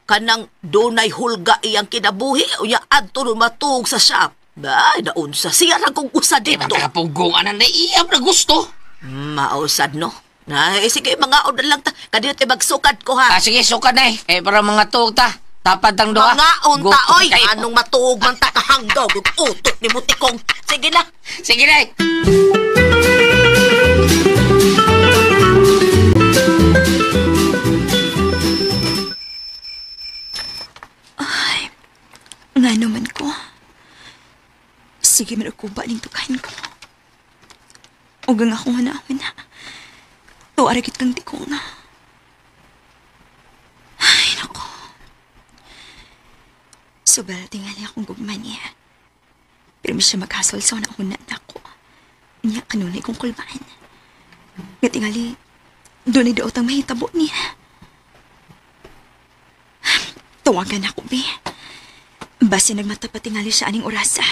kanang dunay hulga iyang kinabuhi o ya adto matuog sa shop. Ay, naunsa siya ra kung usa dito. Ay, matakapunggong anan na iyam na gusto. Mausad no. Na, eh, sige, mga na lang ta. Kadiyot eh, magsukad ko ha. Sige, sukad na eh. Eh, para mga tuog ta. Tapad ang doha. Mga unta, oy. Anong matuog man ta kahanggaw. Utok ni Mutikong. Sige na. Sige na eh. Ay, nga naman ko. Sige, manukuba ning tukahin ko. Huwag ang akong hanahon na. Tuwaragit kang tikong na. Ay, nako. Sobra tingali akong gugma niya. Pero may siya maghasol sa una-una na ako. Niya kanunay kong kulbaan. Nga tingali, doon ay daot ang mahitabo niya. Tawagan ako, be. Base nagmata patingali siya aning orasa.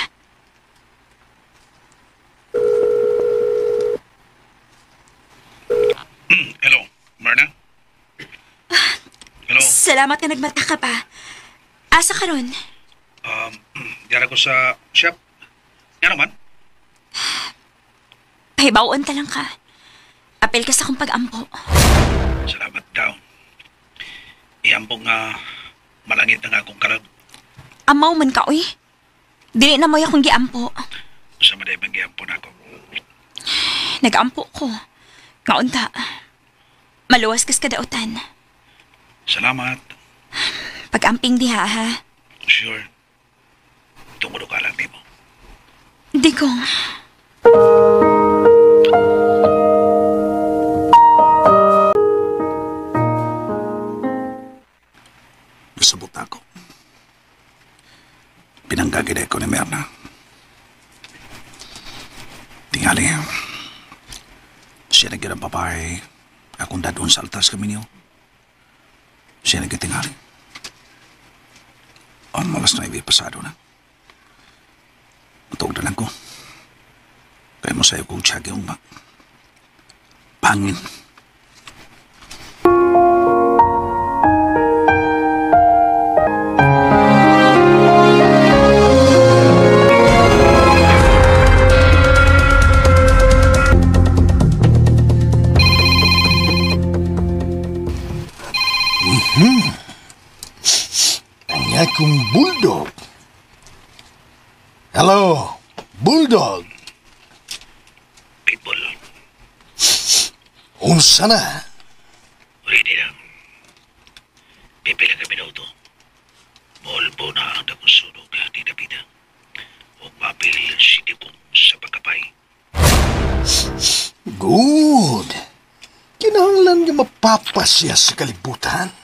Hello, Myrna? Hello? Salamat nga nagmata ka pa. Asa ka ron? Diyara ko sa shop. Ano man? Pahibawon ta lang ka. Apel ka sa akong pag-ampo. Salamat daw. Iambong nga malangit na nga akong kalag. Amaw man ka, uy. Dili na mo'y akong giampo. Sa maday bang giampo na ako? Nag-ampo ko. Ngaunta. Maluwas kas kadautan. Salamat. Pag-amping diha, ha? Sure. Tungod ka lang nimo. Digong. Nasabot na ako. Pinanggagid ko ni Myrna. Tingali, siya na ang babae. Akong dadun sa altas kami niyo. Siya na tingali. Ang malas na pasado na. Matuog na lang ko. Kaya mo sa'yo kong tiyagi ang pangin. Ang akong bulldog. Hello, bulldog. Pitbull. Unsa na? Ready na. Pipila ka minuto. Molbo na ang dakong sunog ni Davida. O mapil si Digong sa pagkapay. Good. Kinahanglan nga mapapasya sa kalibutan.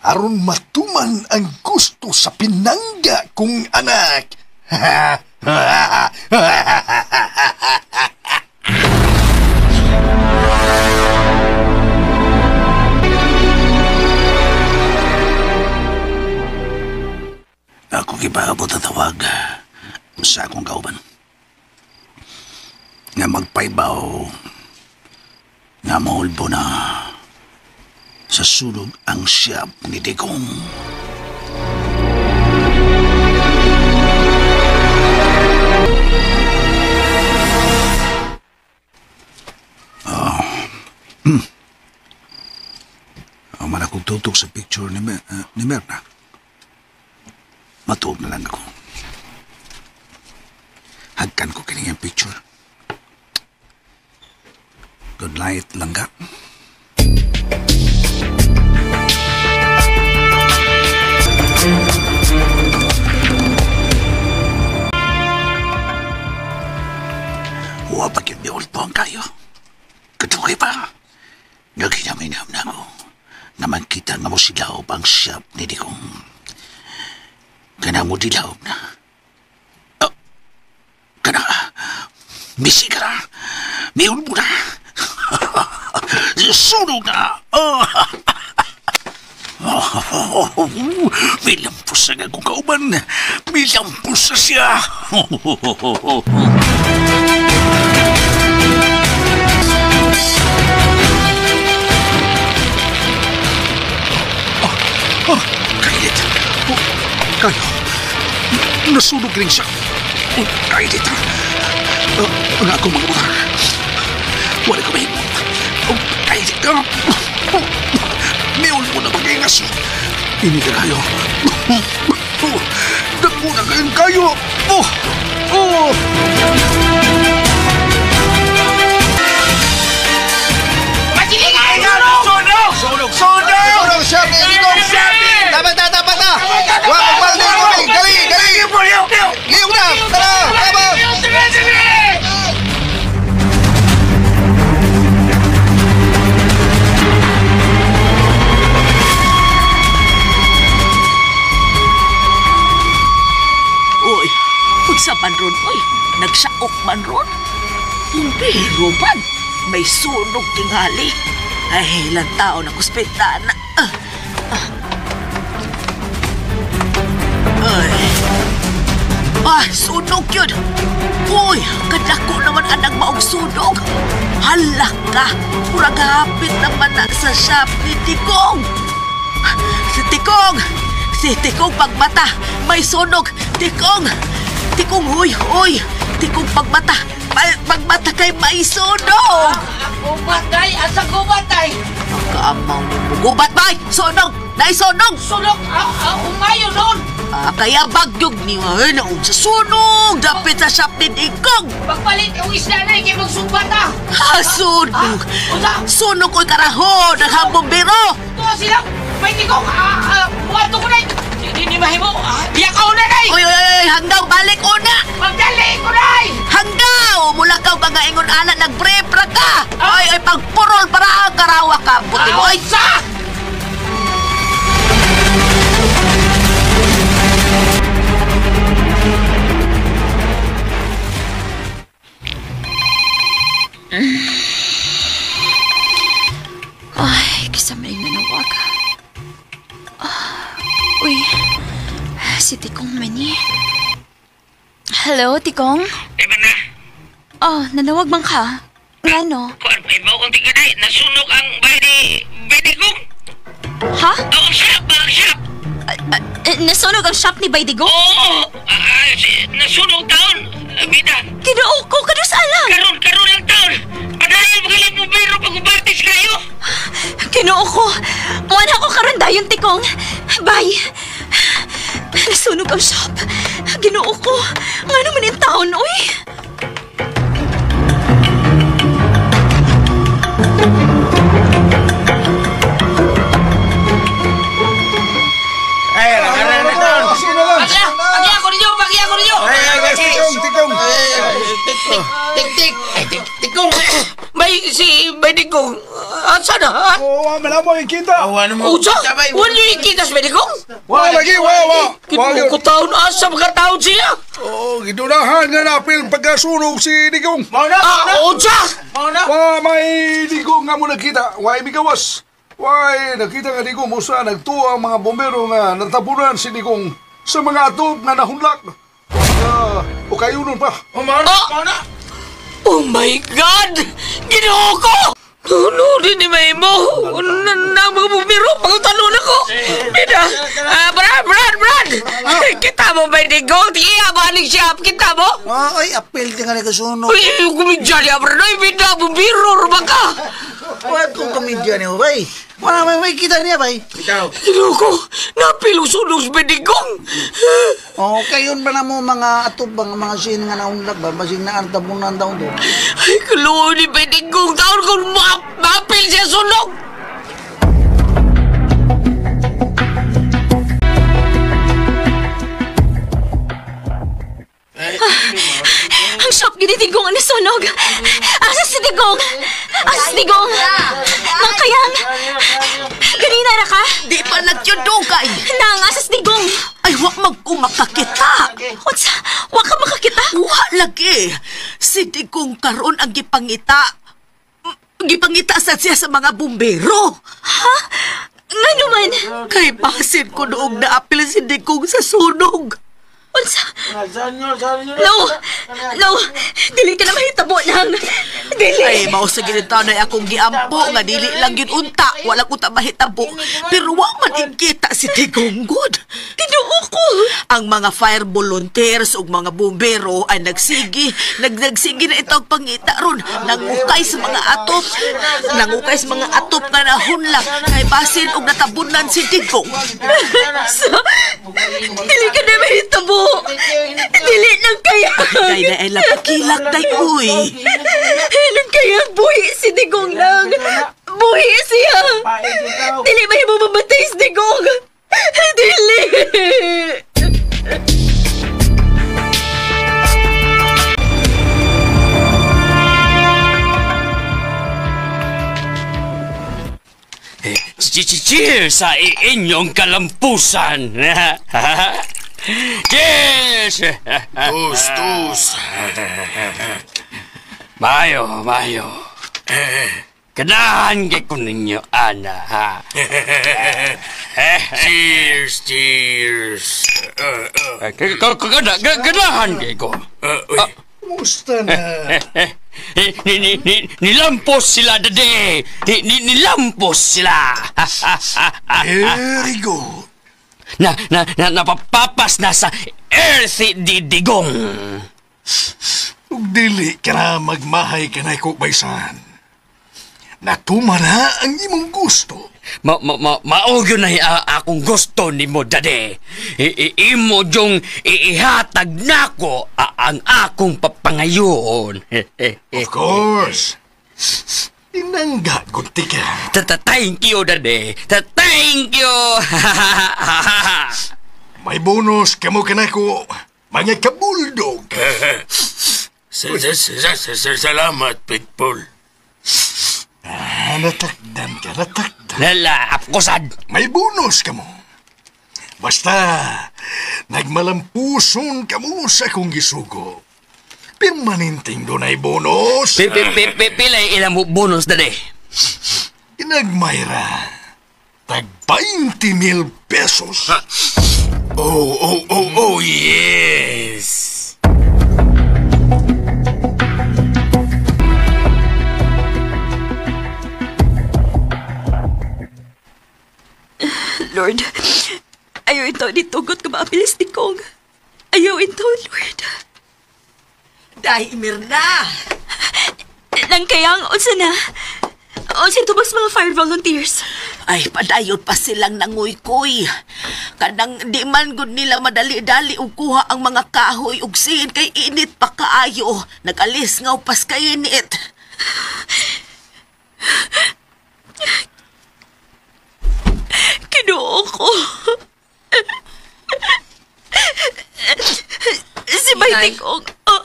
Aron matuman ang gusto sa pinangga kong anak. Ako gipaabot ang tawag sa akong kauban. Nga magpaybaw, nga mahulbo na sa sunog ang siyab ni Digong. Man akong tutok sa picture ni Myrna. Matuog na lang ako. Hagkan ko kini ang picture. Good night, langga. Wa pa gyud miulpong kayo. Kadugay pa. Naghinam-hinam na ako. Naman kita nga mo silaw ang shop ni Digong. Kana mo dilaw na. Oh, kana. Misi ka na. Miulbo na. Sunog na. Oh. Milampos na akong kauban. Milampos na siya. Oh, kainit. Oh, kayo. Nasunog rin siya. Oh, kainit. Oh, ang akong mga butar. Wala ko mahimot. Oh, kainit. Oh, miul mo na mag-ingas. Ini ka kayo. Oh, dagmo na kayong kayo. Oh, oh. Sunog! Sunog! Sunog! Siya, Digong! Dapat na, dapat na! Wa magbalde tubig! Dali, dali! Liyog na! Tara! Tabang! Uy, unsa man ron, uy. Nagsaok man ron. Bumbero man. May sunog tingali. Ay, ilang tao na kuspita na. Bah, sunog yun. Uy, kadako naman anang maog sunog. Hala ka, murag hapit naman na sa shop ni Tikong. Si Tikong! Si Tikong pagmata, may sunog. Tikong! Tikong, huy, huy! Tikong pagmata, pagmata kay may sunog! Gubat, day! Asa gubat, day? Pagkaamaw ni mo. Gubat, bay! Sunog! Naisunog! Sunog! Umayo nun! Kaya bagyog ni naog sa sunog! Dapit sa shop ni Digong! Pagpalit yung isla na, hindi magsumbat ah! Ha, sunog! Sunog ko'y karahon! Ang hambombero! Tuwa sila! May Digong! Buhato ko na! Hindi mahimo! Biyak ako na, day! Uy, uy, uy! Hanggaw, balik una! Magdali ko, day! Hanggaw! Mula ka nga ingon ana, nagbrepra ka! Ay, ay, pagpurol para ang karawa ka! Buti mo, ay! Sa! Ay, kisa maling nanawag. Uy, si Tikong man eh. Hello, Tikong? Diba na? Oh, nanawag man ka? Ngano? Kuan, ibaw kong tingin nasunog ang bahay ni Digong. Ha? Oo, shop, ang shop. Nasunog ang shop ni Baydigong? Oo, nasunog taon. Bida. Ginoo ko, kadus alang. Karon lang taon. Padayon magaling mo pero pag-ubartis kayo. Ginoo ko. Muana ko karon dayon, Tikong. Bye. Nasunog ang shop. Ginoo ko. Ngano man yung taon, uy? Pagya ko ninyo! Tikong! Tik! Tikong! May si Baydigong! Asa na? Oo, wala mo ikita! Usa? Wala nyo ikita si Baydigong? Wala lagi, wala! Kinuha ko taon, asa mga taon siya? Oo, gidunahan nga napil pagkasunog si Digong. Usa! Wa may Digong nga mo nakita, wa imigawas. Why, nakita nga Digong musa nagtuwa ang mga bombero nga natabunan si Digong sa mga atop nga nahunlak. O kayo nun pa. Oh my God! Ginoo ko! Ano din ni Maymo? Na mga bumbiro, pagtanong ako. Bida, Brad! Kita mo ba Digong? Iya, balik siya. Kita mo? Ay, apel ka nga nagkasunog. Uy, kumidya niya, Brad. Ay, bida, bumbiro, rumang ka. Wala kong komedya niyo, bay. Wala may kita niya, bay. Ginoo ko, napilusunog si Digong. Oh, kayon ba na mo mga atubang, mga sin nga naunlag ba? Basing na artabunan daw do. Ay, kaluoy ni Digong. Taon kong mapil siya sunog. Ang shop gini Digong ang nasunog. Asa si Digong? Asa si Digong? Nang kayang? Ganina ra ka? Di pa nagyudugay. Nang asa si Digong? Ay, wak magkumakakita. Unsa? Wak ka makakita? Wa lagi. Si Digong karon ang gipangita. Gipangita sa siya sa mga bumbero. Ha? Ngano man? Kay basin ko noong naapil si Digong sa sunog. Unsa? No! No! Dili ka na mahitabo nang! Dili! Ay, mao sa ginitaw na akong giampo nga dili lang yun unta. Walang unta mahitabo. Pero wa man ikita si Digong gud. Ginoo ko! Ang mga fire volunteers ug mga bumbero ay nagsigi. Nagnagsigi na ito ang pangita ron. Nangukay sa mga atop. Nangukay sa mga atop nga nahunlak. Kay basin og natabunan si Digong. So, dili ka na mahitabo! Dili lang kaya. Ay, na ay lapakilak tay, uy. Lang kaya, buhi si Digong lang. Buhi siya. Dili mahimo mamatay si Digong. Dili. Cheers sa inyong kalampusan. Cheers! Tus, tus. Mayo, mayo. Ganahan kay ko ninyo, ana, ha? Cheers, cheers. Ganahan kay ko. Kumusta na? Nilampos sila, Dade. Nilampos sila. Very good. Napapapas na sa earthy didigong. Ug dili ka na magmahay ka na ko, baysan. Natuma na ang imong gusto. Mao gyud na akong gusto nimo, Dade. Imo yung ihatag nako ang akong papangayon. Of course. Tinangga gunti ka. Thank you, Dade. Thank you. May bonus kamo kanako, mga kabuldog. Salamat, Pitbull. Natakdan ka, natakdan. Lala, apkusad. May bonus ka mo. Basta, nagmalampuson ka mo sa akong gisugo. Permanenteng dunay bonus. Pila ilang bonus, Dade? Kinagmayra. Tag 20,000 pesos. Oh, yes. Lord, ayaw ito nitugot ka maapilis ni Kong. Ayaw ito, Lord. Dahil Mirna! Nang kayang, unsa na? Unsa ito mga fire volunteers? Ay, padayon pa silang nanguykoy. Kanang di man gud nila madali-dali og kuha ang mga kahoy ug siin kay init pa kaayo. Nag-alis nga upas kay init. Kinuo ko. Si Bay Tikong. Oh,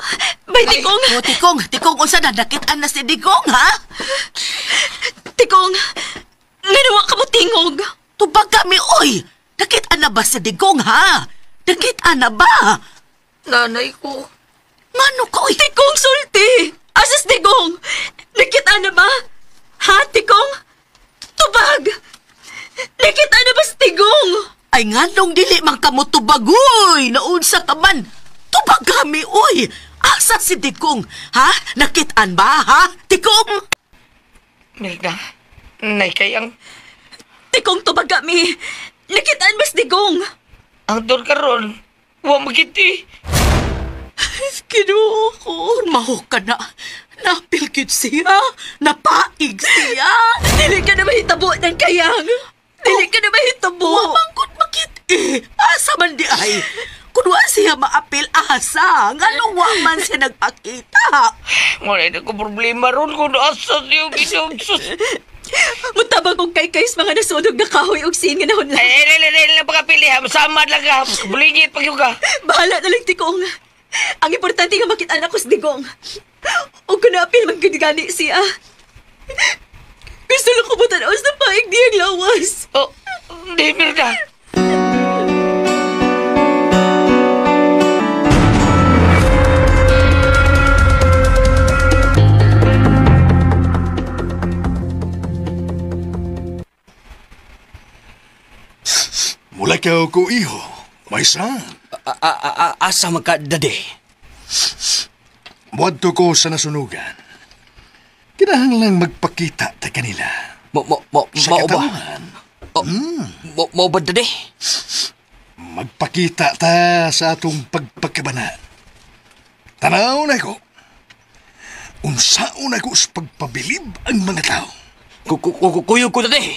Bay Tikong. Oh, Tikong, Tikong, unsa na nakit-an na si Digong, ha? Tikong, nganawa ka mo tingog. Tubag kami, oy! Nakit-an na ba si Digong, ha? Nakit-an na ba? Nanay ko. Ngano ka, oy? Tikong, sulti! Asas Digong! Nakit-an na ba? Ha, Tikong? Tubag! Nakita na ba si Tigong? Ay nganong dili man kamo tubagoy. Naunsa ka man. Tubag kami, oy. Asa si Digong? Ha? Nakitaan ba, ha? Tikong? Mirna, nay kayang... Tikong, tubag kami. Nakitaan ba si Digong? Ang doon karon, wa magiti. Kinuo ko. Maho ka na. Napilkit siya. Napaig siya. Dili ka na mahitabo ng kayang. Dili ka na mahitabo. Wamangkot makit eh. Asa man di ay. Kun wa siya maapil asa. Ngano wa man siya nagpakita. Wala na ko problema ron kung asa siya ginugsos. Mutabang kong kay kays mga nasunog na kahoy og sin nga nahunla. Ay, ay, ay, pagkapili ha. Samad lang ka. Buligit pag ka. Bahala na lang, Tikong. Ang importante nga makita na ko sa Digong. O kung naapil magganigani siya. Gusto lang ko matanaw sa paig niyang lawas. Oh, hindi, Mirna. Mula ka ko, iho. May saan? Asa man ka, Dade? Muadto ko sa nasunugan. Kinahanglang magpakita ta kanila. Sa katawhan. Mo ba, Dade? Magpakita ta sa atong pagpagkabana. Tanaw na ko. Unsaon na ko sa pagpabilib ang mga tao. Kuyog ko, Dade.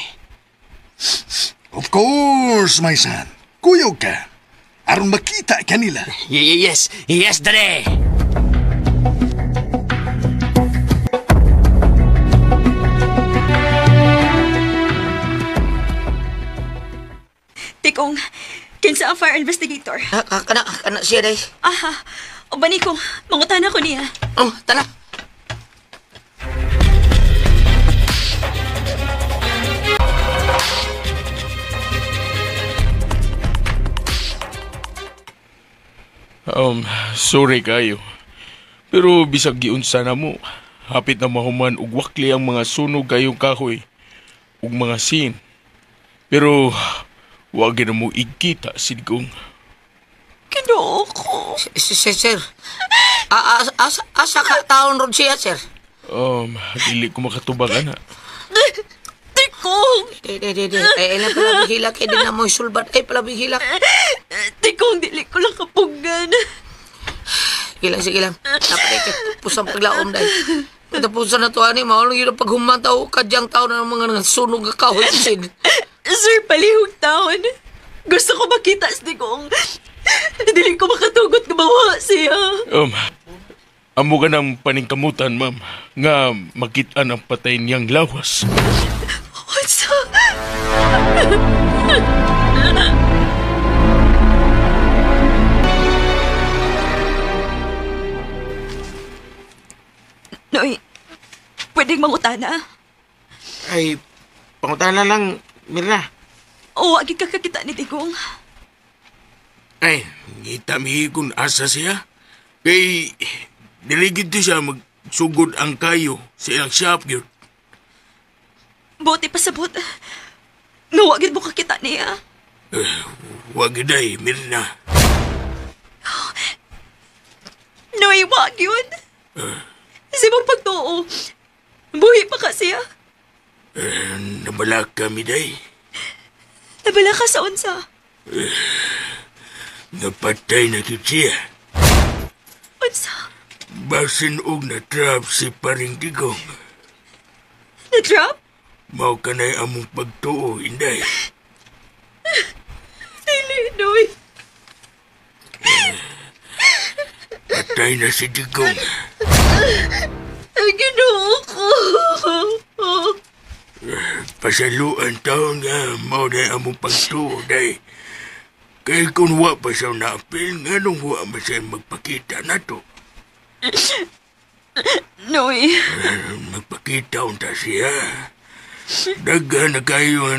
Of course, my son. Kuyog ka. Aron makita kanila. Yes, yes, Dade. Tikong, kinsa ang fire investigator? Kana siya, day. Aha, o ba ni kong, mangutana ko niya. Oh, tala. Sorry kayo. Pero bisag giunsa na mo, Hapit na mahuman og wakli ang mga sunog kayong kahoy ug mga sin. Pero wa gyud mo igkita si Digong. Ginoo ko. Sir, asa ka taon ron siya, sir? Dili ko makatubag, ana. Tikong! Di. Ay, ilang pala bihilak. Eh, di na mo isulbat. Ay, pala bihilak. Tikong, dili ko lang kapugan. Sige lang. Napatay pusang paglaom dahil. Tapusan na to, ani. Maulong yun ang paghumataw. Kadyang tao na ng mga nasunog na kahoy. Sir, palihog taon. Gusto ko makita si Digong. Dili ko makatugot na mawa siya. Amo ka ng paningkamutan, ma'am, nga makita ng patay niyang lawas. What's up? Noy, pwedeng mangutana? Ay, pangutana lang, Mirna. O, agi ka kakita ni Digong. Ay, ngita mi kung asa siya. Kay, diligid to siya magsugod ang kayo sa iyang shop yun. Buti pa sabot. Nawagin mo kakita niya. Wag yun ay, Mirna. Noy, wag yun. Sa imong pagtuo, buhi pa ka siya. Nabala kami day. Nabala ka sa unsa? Napatay na kit siya. Unsa? Basin og na-trap si paring Digong. Na-trap? Mao kanay among pagtuo, inday. Dili, Noy. Patay na si Digong. Ay, Ginoo ko. Pasaluan taon nga, mao na among pagtuo, day. Kaya kung wa pa siya naapil, nga nung wa pa siya magpakita na to. Noy. Magpakita unta siya. Daghan na kayo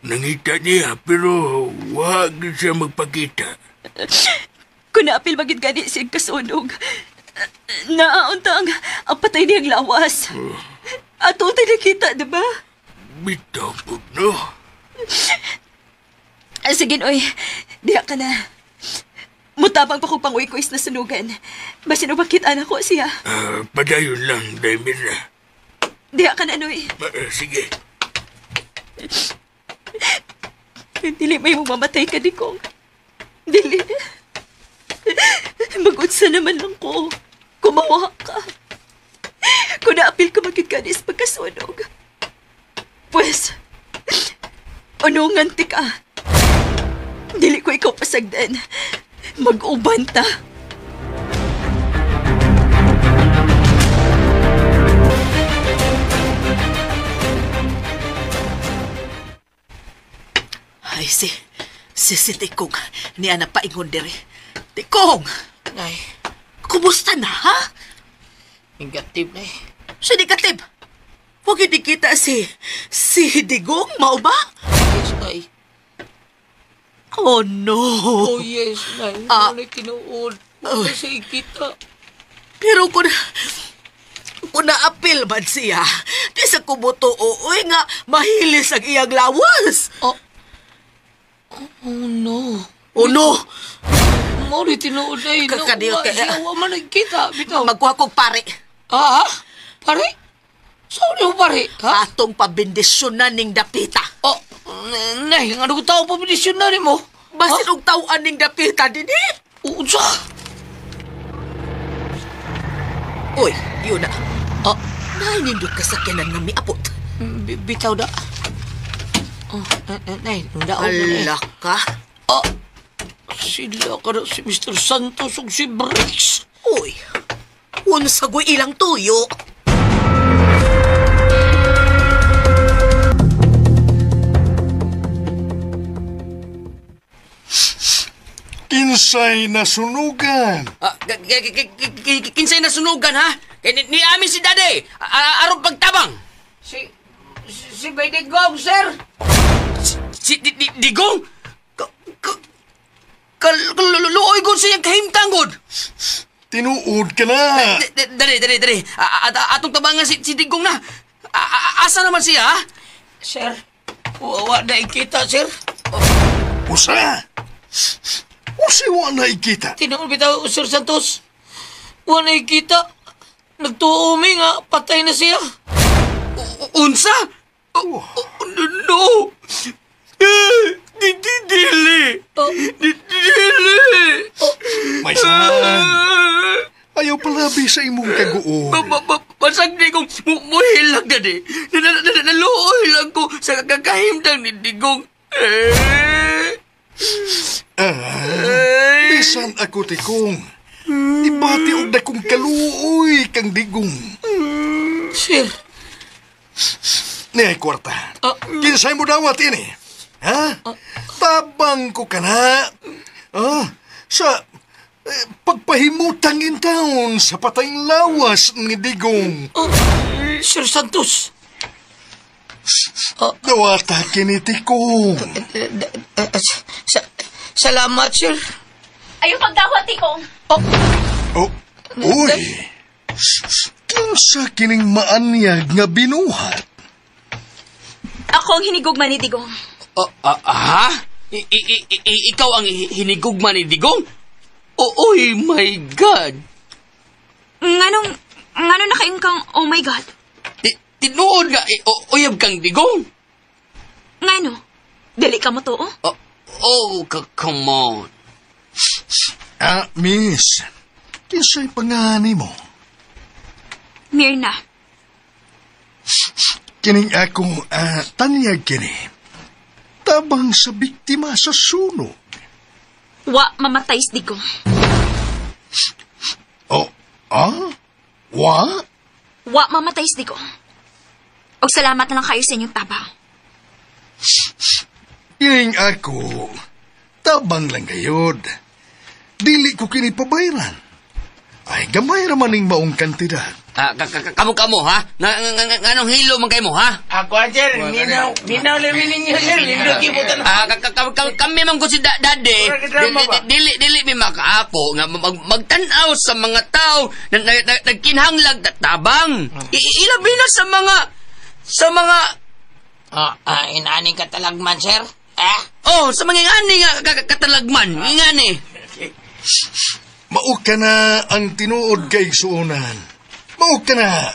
nangita niya, pero wag siya magpakita. Kung naapil magid gani siyang kasunog, naaunta ang patay niyang lawas. Ato tayo nakita, di ba? Bitaw po, no? Sige, Noy. Diha ka na. Mutabang pa kong pang-uwi-kuis na sunugan. Basin o bakit anak ko siya. Padayon lang, Damir na. Diha ka na, Noy. Sige. Dili may mamatay ka, Digong. Dili. Mag-unsa naman lang ko. Kumawa ka. Kung naapil ka magkikanis pagkasunog. Pwes, unungan ti ka. Dili ko ikaw pasagdan. Mag-uban ta. Ay, si Tikong. Niya na paingon diri. Tikong! Ay. Kumusta na, ha? Negative na eh. Si negative? Huwag hindi kita si Digong, mao ba? Yes, Nay. Oh, no. Oh, yes, Nay. Ano na tinuod. Huwag kasi ikita. Pero kung naapil man siya, di sa kumutuo, uy nga, mahilis ang iyang lawas. Oh, oh no. Oh, no. Mori tinuod na eh. Kakadiyo ka. Siya, wa man nagkita. Bitaw. Magkuha kong pare. Ah, pare? Sorry mo, pare. Ha? Atong pabendisyonan ning dapita. Oh, nay, ano ko tao pabendisyonan mo? Basin og tawaan ning dapita, dini. Unsa? Uy, yun na. Ah. Nainindot ka sa sakyanan nga miapot. Bitaw da. Oh, nay, daog na. Ala ka. Ah, sila ka na si Mr. Santos ug si Briggs. Uy, unsa goy ilang tuyo. Kinsay nasunugan? Kinsay nasunugan, ha? Ni amin si Daddy. Aron pagtabang. Si Digong, sir. Si Digong? Kaluoy gud siyang kahimtang gud. Tinuod ka na. Dali, dali, dali. Atong tabangan si Digong na. Asa naman siya, ha? Sir, wa na ikita, sir. Usa! Usa wa na ikita? Tinuod bitaw, Sir Santos. Wa na ikita. Nagtuo mi nga, patay na siya. Unsa? No! Dili! Dili! May san! Ayaw palabi sa imong kaguol. Basag di kong muhilag na di. Naluoy lang ko sa kakahimdang ni Digong. Bisan ako tikong. Ibati og dakong kaluoy kang Digong. Sir. Niay kwarta. Kinsay mo dawat ini? Ha? Tabang ko ka na. Sa pagpahimutang in town sa patayng lawas ni Digong. Sir Santos. Dawata kini Tikong. Salamat, sir. Ayaw pagdawat, Tikong. Oh, uy. Kinsa kining maanyag nga binuhat? Ako ang hinigugma ni Digong. Ha? Ikaw ang hinigugma ni Digong? Oh, oy, my God! Nganong nakaing kang, oh my God? Tinuod nga, uyab kang Digong? Ngano? Dili ka mo to, oh? Oh, come on. Miss, kinsa'y pangani mo? Mirna. Kining ako, tanyag kini. Tabang sa biktima sa sunog. Wa mamatay si Digong. Oh, ah? Wa? Wa mamatay si Digong. Og salamat na lang kayo sa inyong tabang. Kining ako, tabang lang gayod. Dili ko kini pabayran. Ay, gamay ra maning maong kantidad. Kamo-kamo, ha? Nganong hilo man kayo mo, ha? Ako, sir. Minaw lang ninyo, sir. Lindot kibutan. Kami man ko si Daddy. Dili mi makaapo nga magtan-aw sa mga tao na nagkinhanglag tabang. Ilabi na sa mga... Sa mga... Inaning katalagman, sir? Oh, sa mga ingani nga katalagman. Ingani. Mao ka na ang tinuod kay suonan. Mao ka na.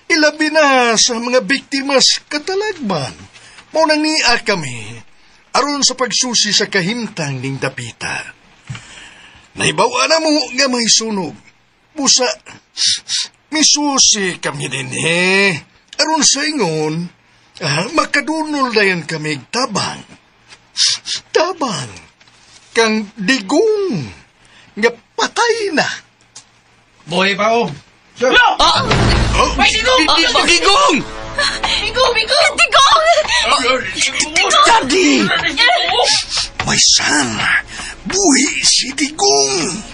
Ilabi na sa mga biktimas katalagman. Mao nang niya kami aron sa pagsusi sa kahimtang ning dapita. Nahibaw na mo nga may sunog. Busa, misusi kami din eh. Aron sa ingon, makadunol dayon kami tabang. Tabang. Kang Digong nga patay na. Buhay pa o. Sir. No! May Digong! Digong! Digong! Digong! Digong! Daddy! May san, buhi si Digong.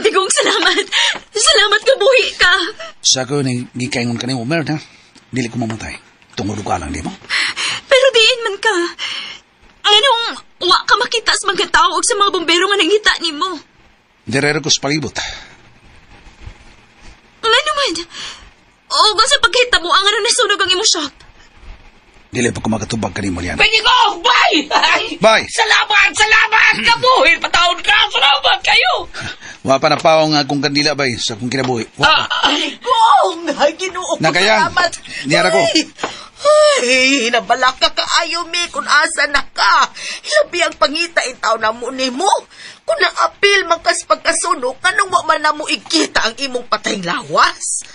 Digong, salamat. Salamat ka, buhi ka. Sa ko, gikaingon ka ni Homer, ha? Dili ko mamatay. Tungod ka lang, di mo? Pero diin man ka. Anong wa ka makita sa mga tao o sa mga bombero nga nangita ni mo? Direro ko sa palibot. Ano man? O sa pagkita mo, ang ano nasunog ang imong shop? Dili pa ko makatubag ka ni mo, Liana. Pwede ko! Bye! Bye! Salamat! Salamat! Kabuhin! Patawon ka! Salamat kayo! Wa pa na paong akong kandila, bay, sa akong kinabuhi. Wa pa. Digong! Ay, Ginoo ko, Nagayang. salamat! Niyara ko. Ay, nabalaka ka ayo mi kung asa na ka. Labi ang pangita in taon na mo ni mo. Kung naapil man kas pagkasunog, kanong wa man na mo ikita ang imong patayng lawas?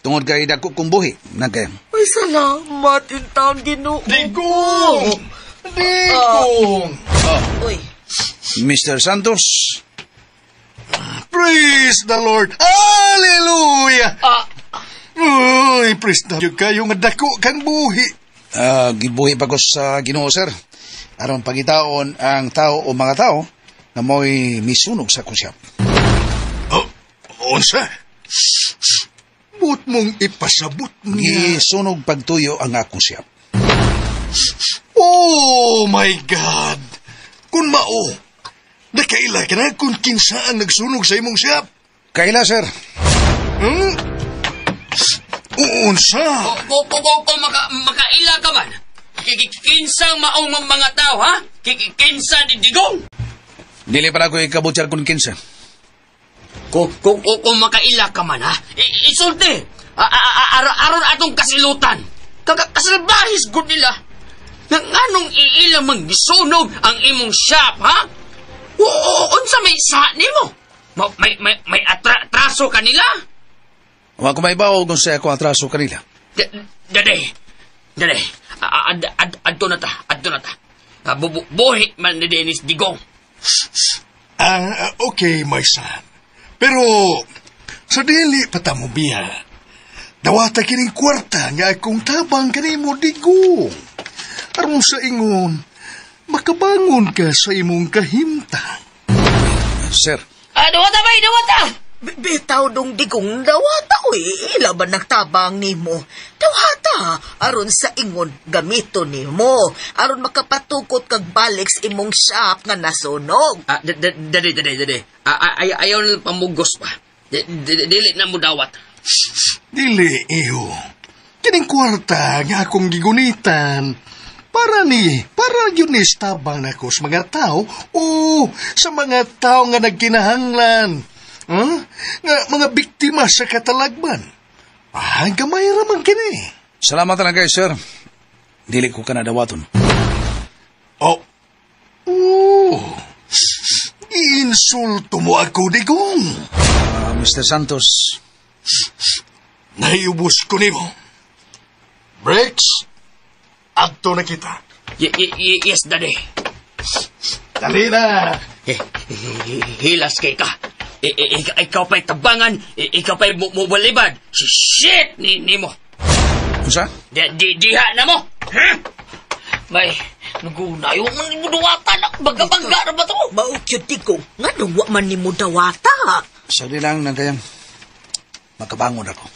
Tungod kay dako kong buhi, nagayang. Ay, salamat in taon, Ginoo. Digong! Digong! Uy. Mr. Santos. Praise the Lord! Hallelujah! Uy, praise the Lord. Kayo nga dako kang buhi. Gibuhi pa ko sa Ginoo, sir. Aron pagitaon ang tao o mga tao na mo'y misunog sa akong shop. Oh, unsa? But mong ipasabot niya. Gisunog pagtuyo ang akong shop. Oh my God! Kung mao, nakaila ka na kung kinsa ang nagsunog sa imong shop. Kaila, sir. Hmm? Uunsa? Kung makaila ka man, kinsang maong mga tao, ha? Kinsa ni Digong? Dili para ko ikabutsyar kung kinsa. Kung makaila ka man, ha? Isulti! Aron atong kasilutan. Kasalbahis gud nila. Nganong iila manggisunog ang imong shop, ha? Unsa may sa nimo? May atraso kanila? Wa ko maibaw kung sa ako atraso kanila. Dade. Adto na ta. Buhi man ni Dennis Digong. Okay, my son. Pero sa dili pa ta mo biya, dawata kining kwarta nga akong tabang kanimo, Digong. Aron sa ingon, makabangon ka sa imong kahimtang. Sir. Dawata bay, dawata! Bitaw dong Digong, dawata oy, ilaban nagtabang nimo. Dawata, aron sa ingon gamito nimo. Aron makapatukot kag balik sa imong shop nga nasunog. Dali. Ayaw na pamugos pa. Dili na mo dawat. Dili, iho. Kining kwarta nga akong gigunitan, para yun ni tabang nako sa mga tao o sa mga tao nga nagkinahanglan. Huh? Nga mga biktima sa katalagman. Gamay raman kini. Salamat na kayo, sir. Dili ko ka na dawaton. Oh. Oh. Iinsulto mo ako, Digong. Mr. Santos. Naiubos ko nimo. Bricks, adto na kita. Yes, Daddy. Dali na. Hilas kay ka. Ikaw pa'y tabangan, ikaw pa'y mubalibad. Shit ni mo. Unsa? Diha na mo. May, naguna, yung man ni mo dawata na. Baga-baga na ba to? Maukyod, Digong. Nga nung wa man ni mo dawata. Sorry lang, nang kayang makabangon ako.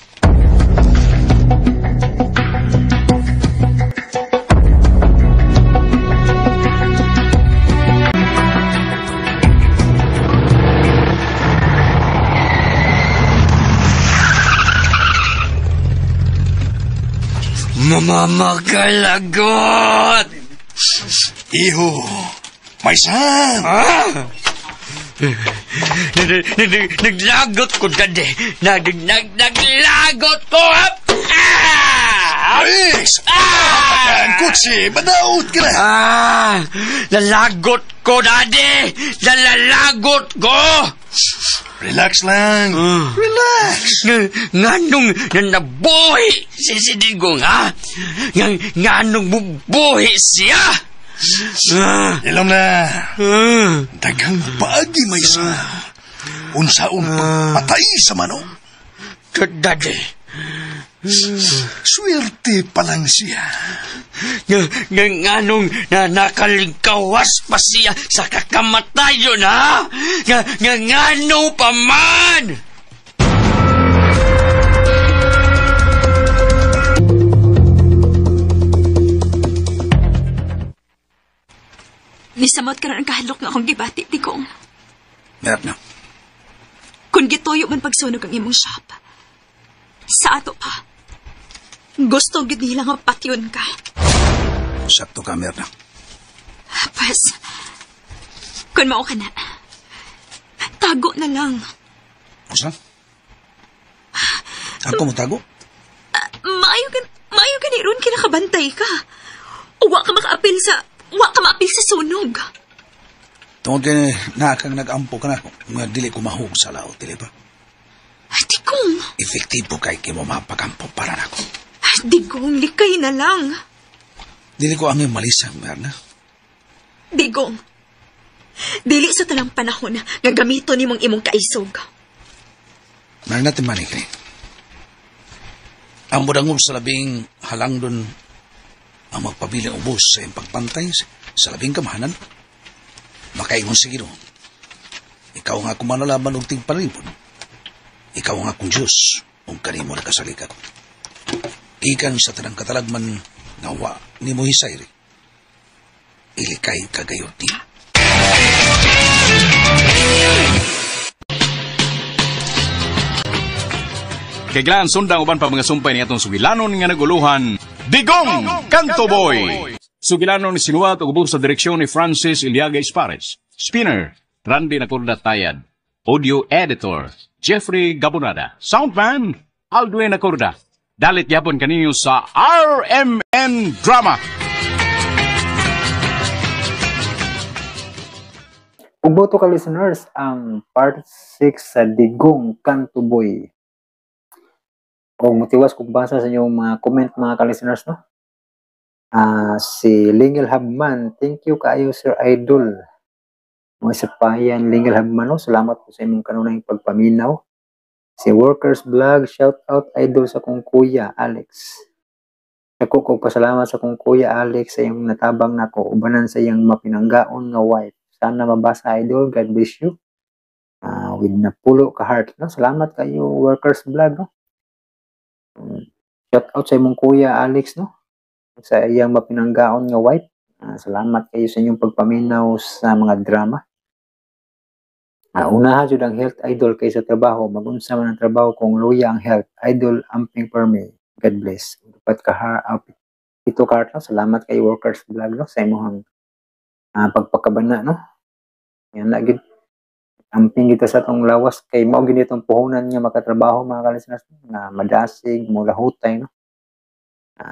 Mamamagalagot! Iho, may san! Ah! Naglagot ko, Daddy! Naglagot ko! Ah! Briggs! Ah! Ang kutsi! Madaot ka na! Ah! Lalagot ko, Daddy! Lalalagot ko! Relax lang. Relax. Nganong nabuhi si Digong, ha? Nganong bubuhi siya? Ilom na. Daghang paagi may isa. Unsaon pagpatay sa manok. Daddy. Swerte pa lang siya. Nganong nakalingkawas pa siya sa kakamatayon, ha? Ngano pa man? Nisamot ka na ang kahadlok nga akong gibati, Digong. Meron na. Kung gituyo man pagsunog ang imong shop, sa ato pa, gusto gid nila nga patyon ka. Sakto ka, Merna. Pues, kung mao ka na, tago na lang. Usa? Ako mo tago? Maayo ka ni ron, kinakabantay ka. Wa ka makaapil sa sunog. Tungod kay nakang nag-ampo ka na ako, nga dili ko mahug sa laot, dili ba? Digong! Efektibo kay kimo mapagampo para nako. Digong, likay na lang. Dili ko ang malisang, Merna. Digong, dili sa talang panahon nga gamito nimong imong kaisog. Merna, timani kini. Ang mudangob sa labing halang dun ang magpabiling ubos sa iyong pagpantay sa labing kamahanan. Makaingon sa Ginoo. Ikaw nga akong manalaban og tigpanalipod. Ikaw nga akong Diyos, ug kanimo nakasalig ako. Gikan sa tanang katalagman, Nga wa ni mo hisayri. Ilikay ka gayon niya. Kay sundang uban pa mga sumpay ni atong sugilanon nga naguluhan, Digong Kanto Boy! Sugilanon ni sinuwat ug ubos sa direksyon ni Francis Iliaga Espares. Spinner, Randy Nacorda Tayad. Audio Editor, Jeffrey Gabonada. Soundman, Aldwin Nacorda. Dalit yapon kaninyo sa RMN Drama. Ug boto ka listeners ang part 6 sa Digong Kanto Boy. O motiwas kung basa sa inyong mga comment mga ka-listeners, no? Si Lingel Habman, thank you kaayo Sir Idol. Mga sa payan Lingel Habman, no? Salamat po sa imong kanunay pagpaminaw. Si Workers Vlog, shout out Idol sa kong kuya Alex. Dako ko pasalamat sa kong kuya Alex sa iyong natabang nako ubanan sa iyang mapinanggaon nga wife. Sana mabasa Idol, God bless you. With napulo ka heart, no? Salamat kayo Workers Vlog, no? Shout out sa imong kuya Alex, no? Sa iyang mapinanggaon nga wife. Salamat kayo sa inyong pagpaminaw sa mga drama. Unahan jud ang health Idol kaysa trabaho. Magunsa man ang trabaho kung luya ang health. Idol amping for me. God bless. Dapat ka ito ka heart, no? Salamat kay Workers Vlog, no? Sa imong pagpakabana, no? Yan na gid. Amping kita sa atong lawas kay mao gid itong puhunan nga makatrabaho mga ka-listeners, nga madasig mulahutay, no?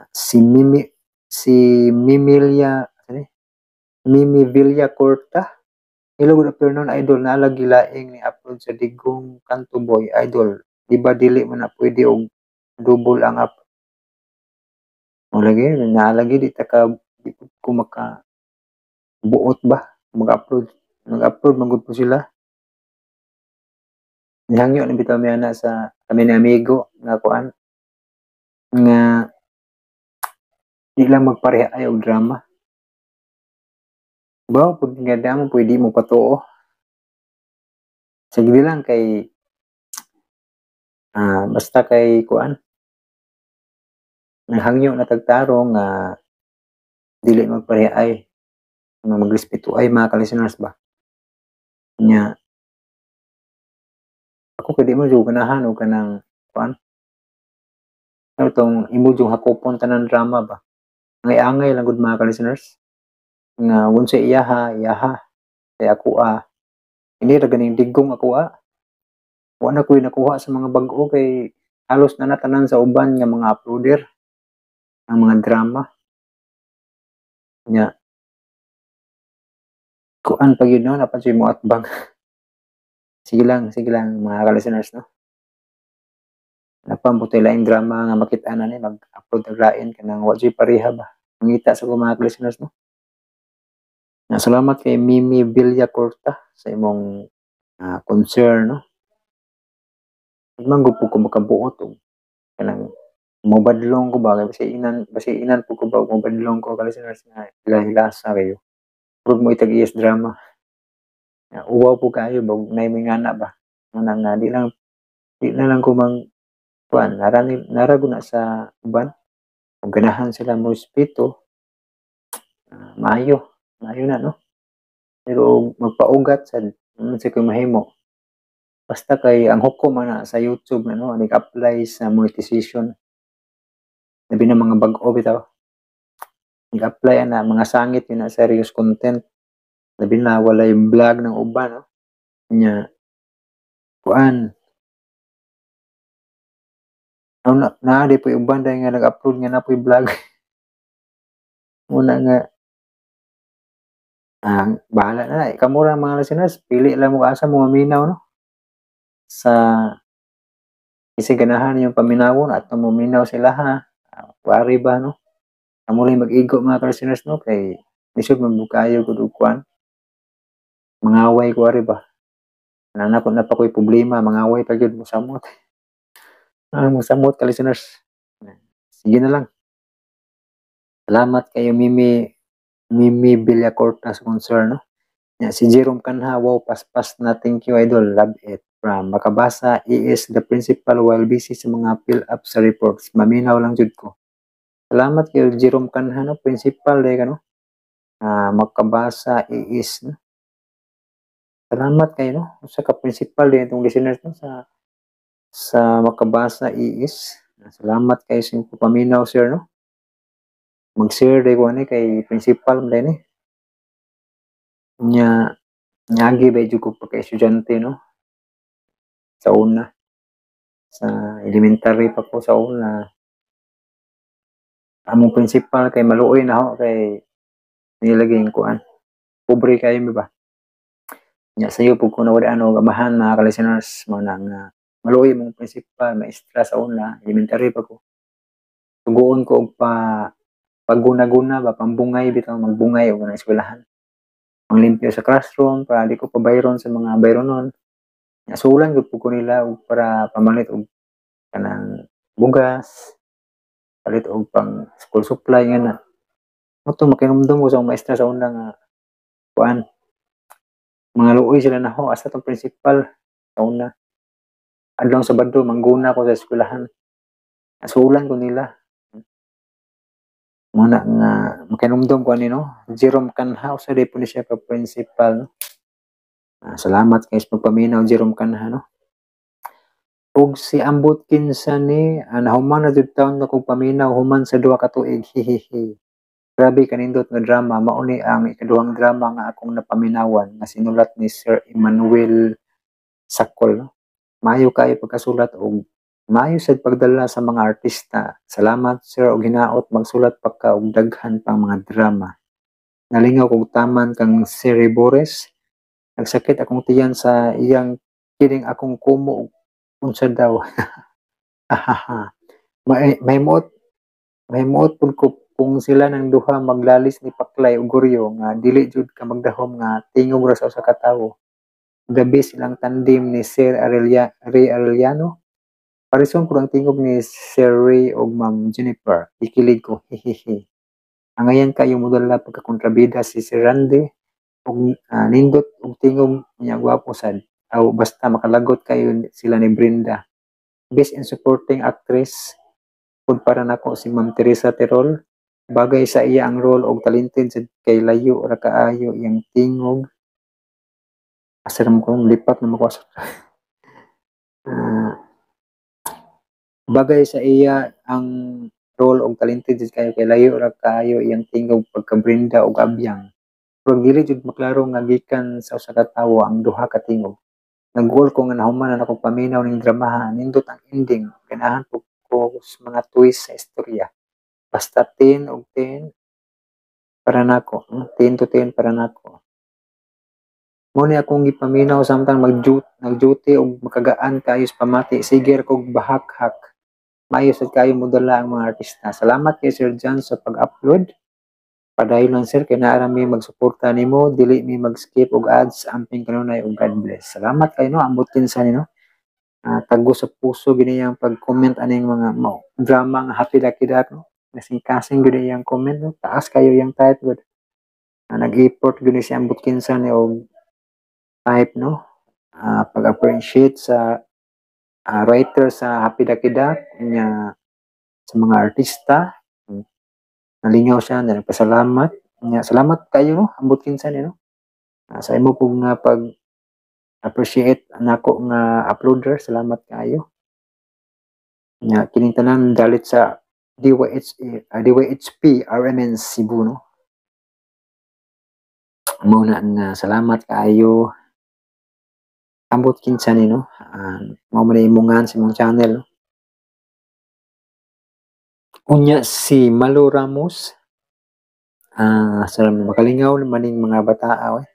Si Mimilia, Mimi Villa Corta. Hello, good afternoon Idol. Naalagi laing ni upload sa Digong Kanto Boy Idol. Di ba dili man na pwede og double ang up? O lagi naalagi di ta ka di ko maka buot ba mag-upload man gud po sila. Nihangyo ni bitaw mi ana sa kami ni amigo nga kuan nga di lang magpareha ay og drama. Ba pud nga damo pwede mo patuo. Sige lang kay basta kay kuan nahangyo na tagtarong nga dili magpareha ay nga magrespeto ay mga ka-listeners ba. Nya ako kay di mo jud ganahan og kanang kuan. Ano tong imo jung hakupon tanan drama ba. Angay-angay lang gud mga ka-listeners. Nga unsa iyaha, iyaha kay ako ini ra ganing digong ako Wa na koy nakuha sa mga bag-o kay halos na natanan sa uban nga mga uploader ang mga drama. Nya kuan pa gyud no, napansin mo atbang. Sige lang mga ka-listeners, no. Napambuti laing drama nga makita na ni mag-upload og lain kanang wa jud pareha ba. Mangita sa ko mga ka-listeners, no. Na salamat kay Mimi Villa Corta sa imong concern, no. Manggupo ko makabuot og kanang mobadlong ko ba kay basi inan po ko ba mobadlong ko ka-listeners nga hilasa kayo. Purog mo itag iyas drama. Uwaw po kayo ba nay may ngana ba. Nga nga di na lang ko mang kuan narago na sa uban. Kung ganahan sila mo respeto, maayo na, no. Pero magpaugat sad sa ko mahimo. Basta kay ang hukom ana sa YouTube na, no, nag-apply sa monetization. Labi na mga bag-o bitaw. Nag-apply ana mga sangit yun na serious content. Labi na walay vlog ng uban, no. Nya kuan na na di po uban dahil nga nag-upload nga na po vlog. Muna nga bahala na. Kamura mga listeners, pili lang mo asa mo maminaw, no. Sa kasi ganahan yung paminawon at maminaw sila ha. Wari ba, no. Amo lang mag-igo mga listeners, no, kay lisod man bukayo gud og kuan. Mangaway ko ari ba. Nanakot na pa ko'y problema, mangaway pa gyud mo samot. Mo samot ka listeners. Sige na lang. Salamat kayo Mimi Mimi Villacorta sa concern, no. Ya, si Jerome Kanha, wow, paspas na, thank you Idol, love it. From Makabasa, is the principal while busy sa mga fill up sa reports. Maminaw lang jud ko. Salamat kay Jerome Kanha, no, principal day ka, no. Makabasa iis, no. Salamat kayo, no. Usa ka principal din itong listeners, no, sa Makabasa iis. Salamat kayo sa inyong paminaw, sir, no. Mag-share day ko ani kay principal man ni. Nya nyagi ba jud ko pagka estudyante, no. Sa una, sa elementary pa ko sa una. Among principal kay maluoy na ho kay nilagay kuan. Pobre kayo mi ba? Nya sayo pug ko nawala ano amahan, mga ka-listeners, mo na nga maluoy mong principal, maestra sa una, elementary pa ko. Tuguon ko og pa pagguna-guna ba, pambungay bitaw, magbungay og na eskwelahan. Manglimpyo sa classroom para di ko pabayron sa mga bayronon. Nya sulan gyud pud ko nila og para pamalit og kanang bugas, palit og pang school supply nga na. Mo to makinumdum ko sa akong maestra sa una nga kuan. Mga luoy sila nako asa tong principal sa una. Adlong Sabado mangguna ko sa eskwelahan. Nasulan ko nila. Mo na nga makinumdum ko ani, no. Jerome Kanha, usa di po ni siya ka principal, no. Salamat kay sa pagpaminaw, Jerome Kanha, no. Ug si Ambot Kinsa ni, nahuman na jud taon na kog paminaw human sa 2 ka tuig, hihihi. Grabe kanindot nga drama, mao ni ang ikaduhang drama nga akong napaminawan nga sinulat ni Sir Emmanuel Sakol, no? Maayo kayo pagkasulat og maayo sad pagdala sa mga artista. Salamat, sir, og hinaot magsulat pa ka og daghan pang mga drama. Nalingaw kog taman kang Sir Bores. Nagsakit akong tiyan sa iyang kining akong kumo og unsa daw. Ahaha. May muot pud ko kung sila ng duha maglalis ni Paklay ug Guryo nga dili jud ka magdahom nga tingog ra sa usa ka tawo. Gabi silang tandem ni Sir Ray Arellano. Parison ko ang tingog ni Sir Ray ug Ma'am Jennifer. Ikilig ko, hihihi. Angayan kayo modala pagkakontrabida si Sir Randy ug nindot og tingog niya, gwapo sad. Aw basta makalagot kayo sila ni Brenda. Best in supporting actress pud para nako si Ma'am Teresa Terol. Bagay sa iya ang role og talented sad kay layo ra kaayo iyang tingog. Asa naman ko lipat naman ko asa. Bagay sa iya ang role og talented jud kayo kay layo ra kaayo iyang tingog pagka Brenda og Abyang. Pero dili jud maklaro nga gikan sa usa ka tawo ang duha ka tingog. Nag-goal ko nga nahuman na akong paminaw ning dramaha, nindot ang ending, ganahan pud ko sa mga twist sa istorya. Basta 10 og 10 para nako, no? 10 to 10 para nako. Mo ni akong gipaminaw samtang nag-duty og makagaan kayo sa pamati, sige ra kog bahak-hak. Maayo sad kayo modala ang mga artista. Salamat kay Sir John sa pag-upload. Padayon lang, sir, kay naa ra mi magsuporta nimo, dili mi mag-skip og ads, amping kanunay og God bless. Salamat kayo, no, ambot kinsa ni, no. Tago sa puso gini ang pag-comment aning mga drama nga Happy Lucky Duck, no. Kasing-kasing gud iyang comment, no. Taas kayo iyang type gud. Nag-effort gud ni si ambot kinsa ni og type, no. Pag-appreciate sa writer sa Happy Lucky Duck nya sa mga artista. Nalingaw siya, nagpasalamat. Nya salamat kayo, no, ambot kinsa ni, no. Sa imo pug nga pag appreciate nako nga uploader, salamat kaayo. Nya kining tanan dalit sa DYHP RMN Cebu, no. Mao na nga salamat kaayo. Ambot kinsa ni, no. Mao man imongan sa imong channel, no. Unya si Malo Ramos, sa makalingaw maning mga bataa eh.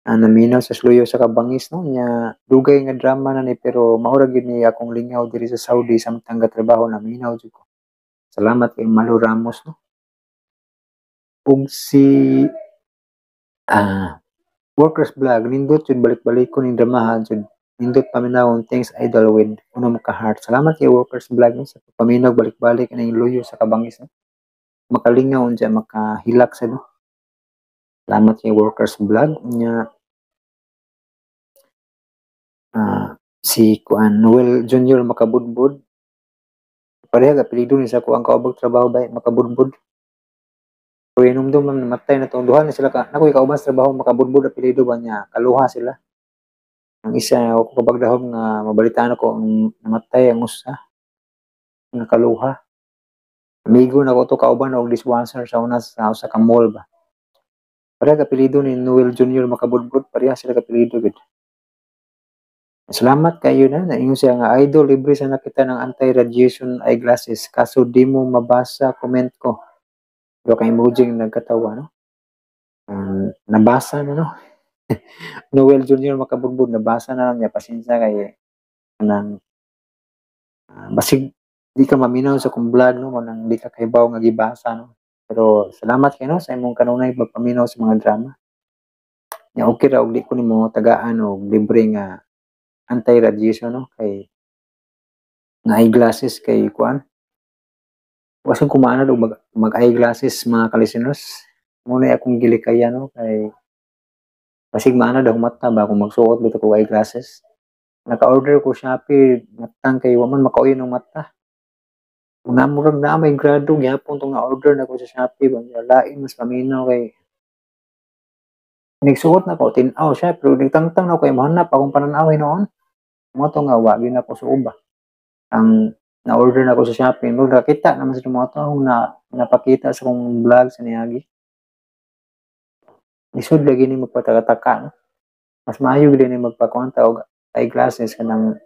Naminaw sa Luyo sa Kabangis, no, nya dugay nga drama na ni pero mao ra gyud ni akong lingaw diri sa Saudi samtang gatrabaho, naminaw jud ko. Salamat kay Malo Ramos, no. Ug si Workers Vlog, nindot jud balik-balik ko ning dramahan jud. Nindot paminawon, thanks idol, with unom ka heart. Salamat kay Workers Vlog, no, sa paminaw balik-balik ning Luyo sa Kabangis, no. Makalingaw unsa makahilak sa, no. Salamat kay Workers Vlog. Nya si kuan Noel Junior makabudbud. Pareha ka apelyido ni sa ako ang kaubag trabaho bay Makabudbud. Pero hinumdum man namatay na tong duha na sila ka nakoy kauban sa trabaho Makabudbud apelyido ba niya, kaluha sila. Ang isa ako kabagdahom nga mabalitaan ako ang namatay ang usa nga kaluha. Amigo na ko to, kauban og dishwasher sa una sa usa ka mall ba. Pareha ka apelyido ni Noel Jr. Makabudbud, pareha sila ka apelyido gid. Salamat kayo na. Naingon siya nga, "Idol, libre sana kita ng anti-radiation eyeglasses. Kaso di mo mabasa comment ko." Pero kay emoji nga nagkatawa, no? Nabasa na, no? Noel Jr. Makabudbud, nabasa na lang niya. Pasensya kay nang basig di ka maminaw sa kong vlog, no? Nang di ka kahibaw nga gibasa, no? Pero salamat kayo, no? Sa imong kanunay pagpaminaw sa mga drama. Ya, okay ra og di ko nimo tagaan og libre nga anti-radiation, no, kay nga eyeglasses kay kuan. Wasang kumaanad og mag eyeglasses, mga ka-listeners. Muna akong gilikayan, no, kay basig maanad akong mata ba kung magsuot bitaw ko eyeglasses. Naka-order ko Shopee matang kay wa man makauyon ng mata. Una murag na may grado gyapon tong na-order na ko sa Shopee ba, lain mas paminaw kay nigsuot na ko, tin-aw siya pero nagtangtang na ko kay mohanap akong pananaw hinuon. Mo to nga wa gyud nako suob ba. Ang na-order na ko sa Shopee, mo nakita naman sa mga to akong na napakita sa kong vlog sa niagi. Lisod lagi ni magpatakataka, no? Mas maayo gyud ni magpakuanta og eyeglasses kanang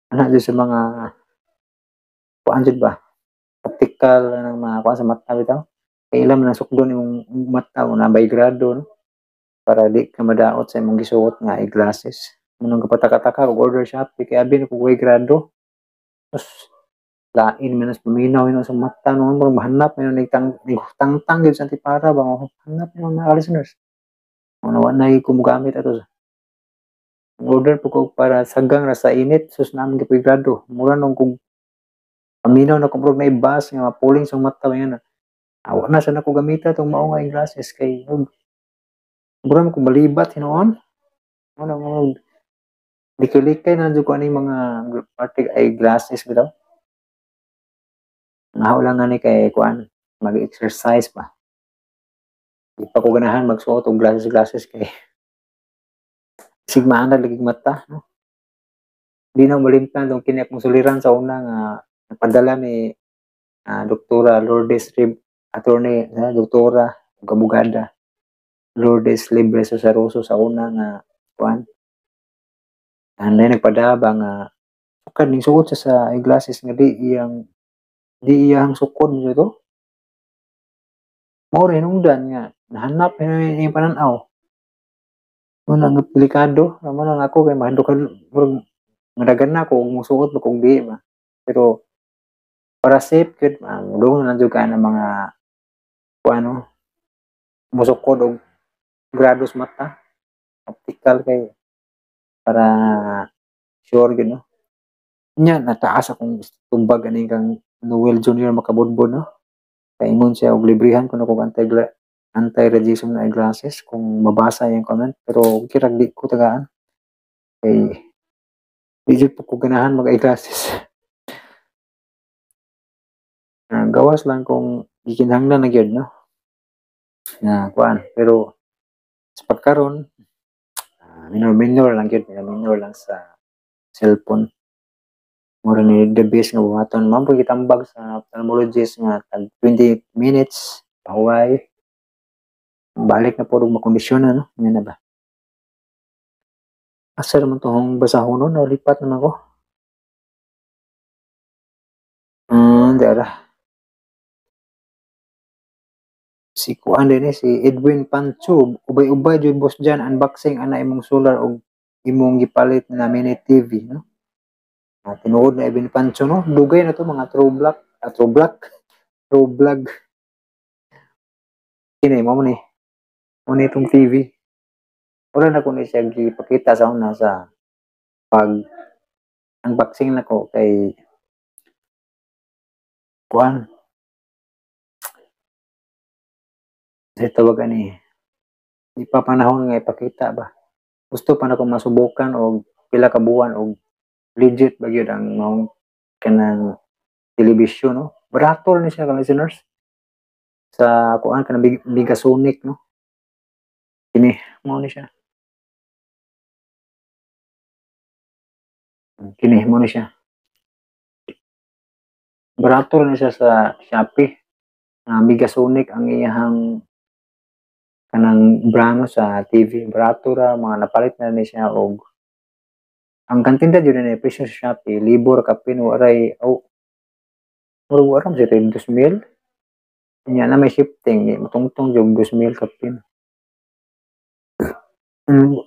ana jud sa mga kuan jud ba, optical ng mga kuan sa mata bitaw. Kay ilam na sukdon imong mata o na by grado, no, para di ka madaot sa imong gisuot nga eyeglasses. Munang kapataka-taka og order Shopee kay abi na kog way grado. Tapos lain man nas paminaw hinuon sa mata, no, murag mahanap man nagtang nagtangtang gyud sa antipara ba, hanap mo mga listeners. Muna wa na ko mogamit ato. Order po ko para sagang ra sa init, sus, naman gyud grado. Mura nung kung paminaw na ko murag na ibas nga mapuling sa mata ba yan. Awa na sa nako gamita tong mao nga eyeglasses kay mura man ko malibat hinuon. Muna mo likay-likay na jud ko ani mga party eyeglasses bitaw. Ngaho lang ani kay kuan, mag-exercise ba. Di pa ko ganahan magsuot og glasses glasses kay sigmaan na lagi mata, no. Di na malimtan tong kini akong suliran sa una nga napadala ni Doktora Lourdes Rib, attorney, Doktora ug abogada Lourdes Libre Susaroso sa una nga kuan. Anay nagpadaba nga sukad ning suot siya sa eyeglasses nga di iyang sukod mo to. Mao rin hinungdan nga nahanap iyang panan-aw. Mo na nga delikado, mo na nga ako kay mahadlok murag madagan na ako og mosuot ba kung di ba. Pero para safe gyud, mudungog na lang jud ka ng mga kuan, no, musukod og grados mata, optical kay para sure gyud, no. Nya nataas akong tubag ani kang Noel Jr. Makabudbud, no. Kaingon siya og librihan kuno kog anti-radiation na eyeglasses kung mabasa iyang comment, pero kirag di ko tagaan kay di jud po ko ganahan mag eyeglasses. Gawas lang kung gikinahanglan na gyud, no, nga kuan, pero sa pagkaron minor minor lang gyud, minor minor lang sa cellphone. Mura ni the best nga buhaton man po gitambag sa ophthalmologist nga tag 20 minutes pahuway, balik na po og makondisyon na, no. Nga na ba, asa naman tohong basahon, no, nalipat naman ko. Dara si kuan din eh, si Edwin Pancho, "Ubay-ubay jud boss Jan, unboxing ana imong solar og imong gipalit na mini TV," no. Tinuod na Edwin Pancho, no, dugay na to mga true black, true black, true vlog kini mo ni mo ni itong TV. Wala na ko ni siya gipakita sa una sa pag unboxing nako kay kuan sa tawag ani, di pa panahon nga ipakita ba. Gusto pa na kong masubukan og pila ka buwan og legit ba gyud ang maong kanang Television, no? Barato ni siya, ka-listeners. Sa kuan kanang Megasonic, no? Kini mao ni siya. Kini mao ni siya. Barato ni siya sa Shopee. Megasonic ang iyahang kanang brand sa TV. Barato ra, mga napalit na ni siya og ang kantinda jud ni presyo sa Shopee, libor kapin waray oh murag wala man siya 2,000. Nya na may shifting, di matungtong jud 2,000 kapin.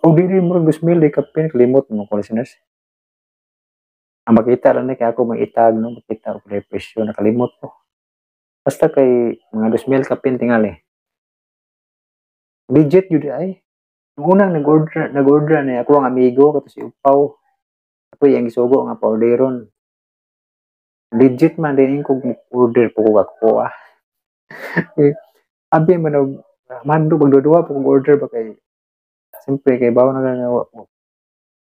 O dili murag 2,000 di kapin, kalimot mo ko, listeners. Ang makita lang ni kay ako may itag, no, makita ko kay presyo, nakalimot ko. Basta kay mga 2,000 kapin tingali. Legit jud ay. Nung unang nag-order ni ako ang amigo kato si Upaw. Ako iyang gisugo nga pa-orderon. Legit man din ko order po ko ako ah. Abi man og mando magduduwa po kong order ba kay siyempre kay bawo na nga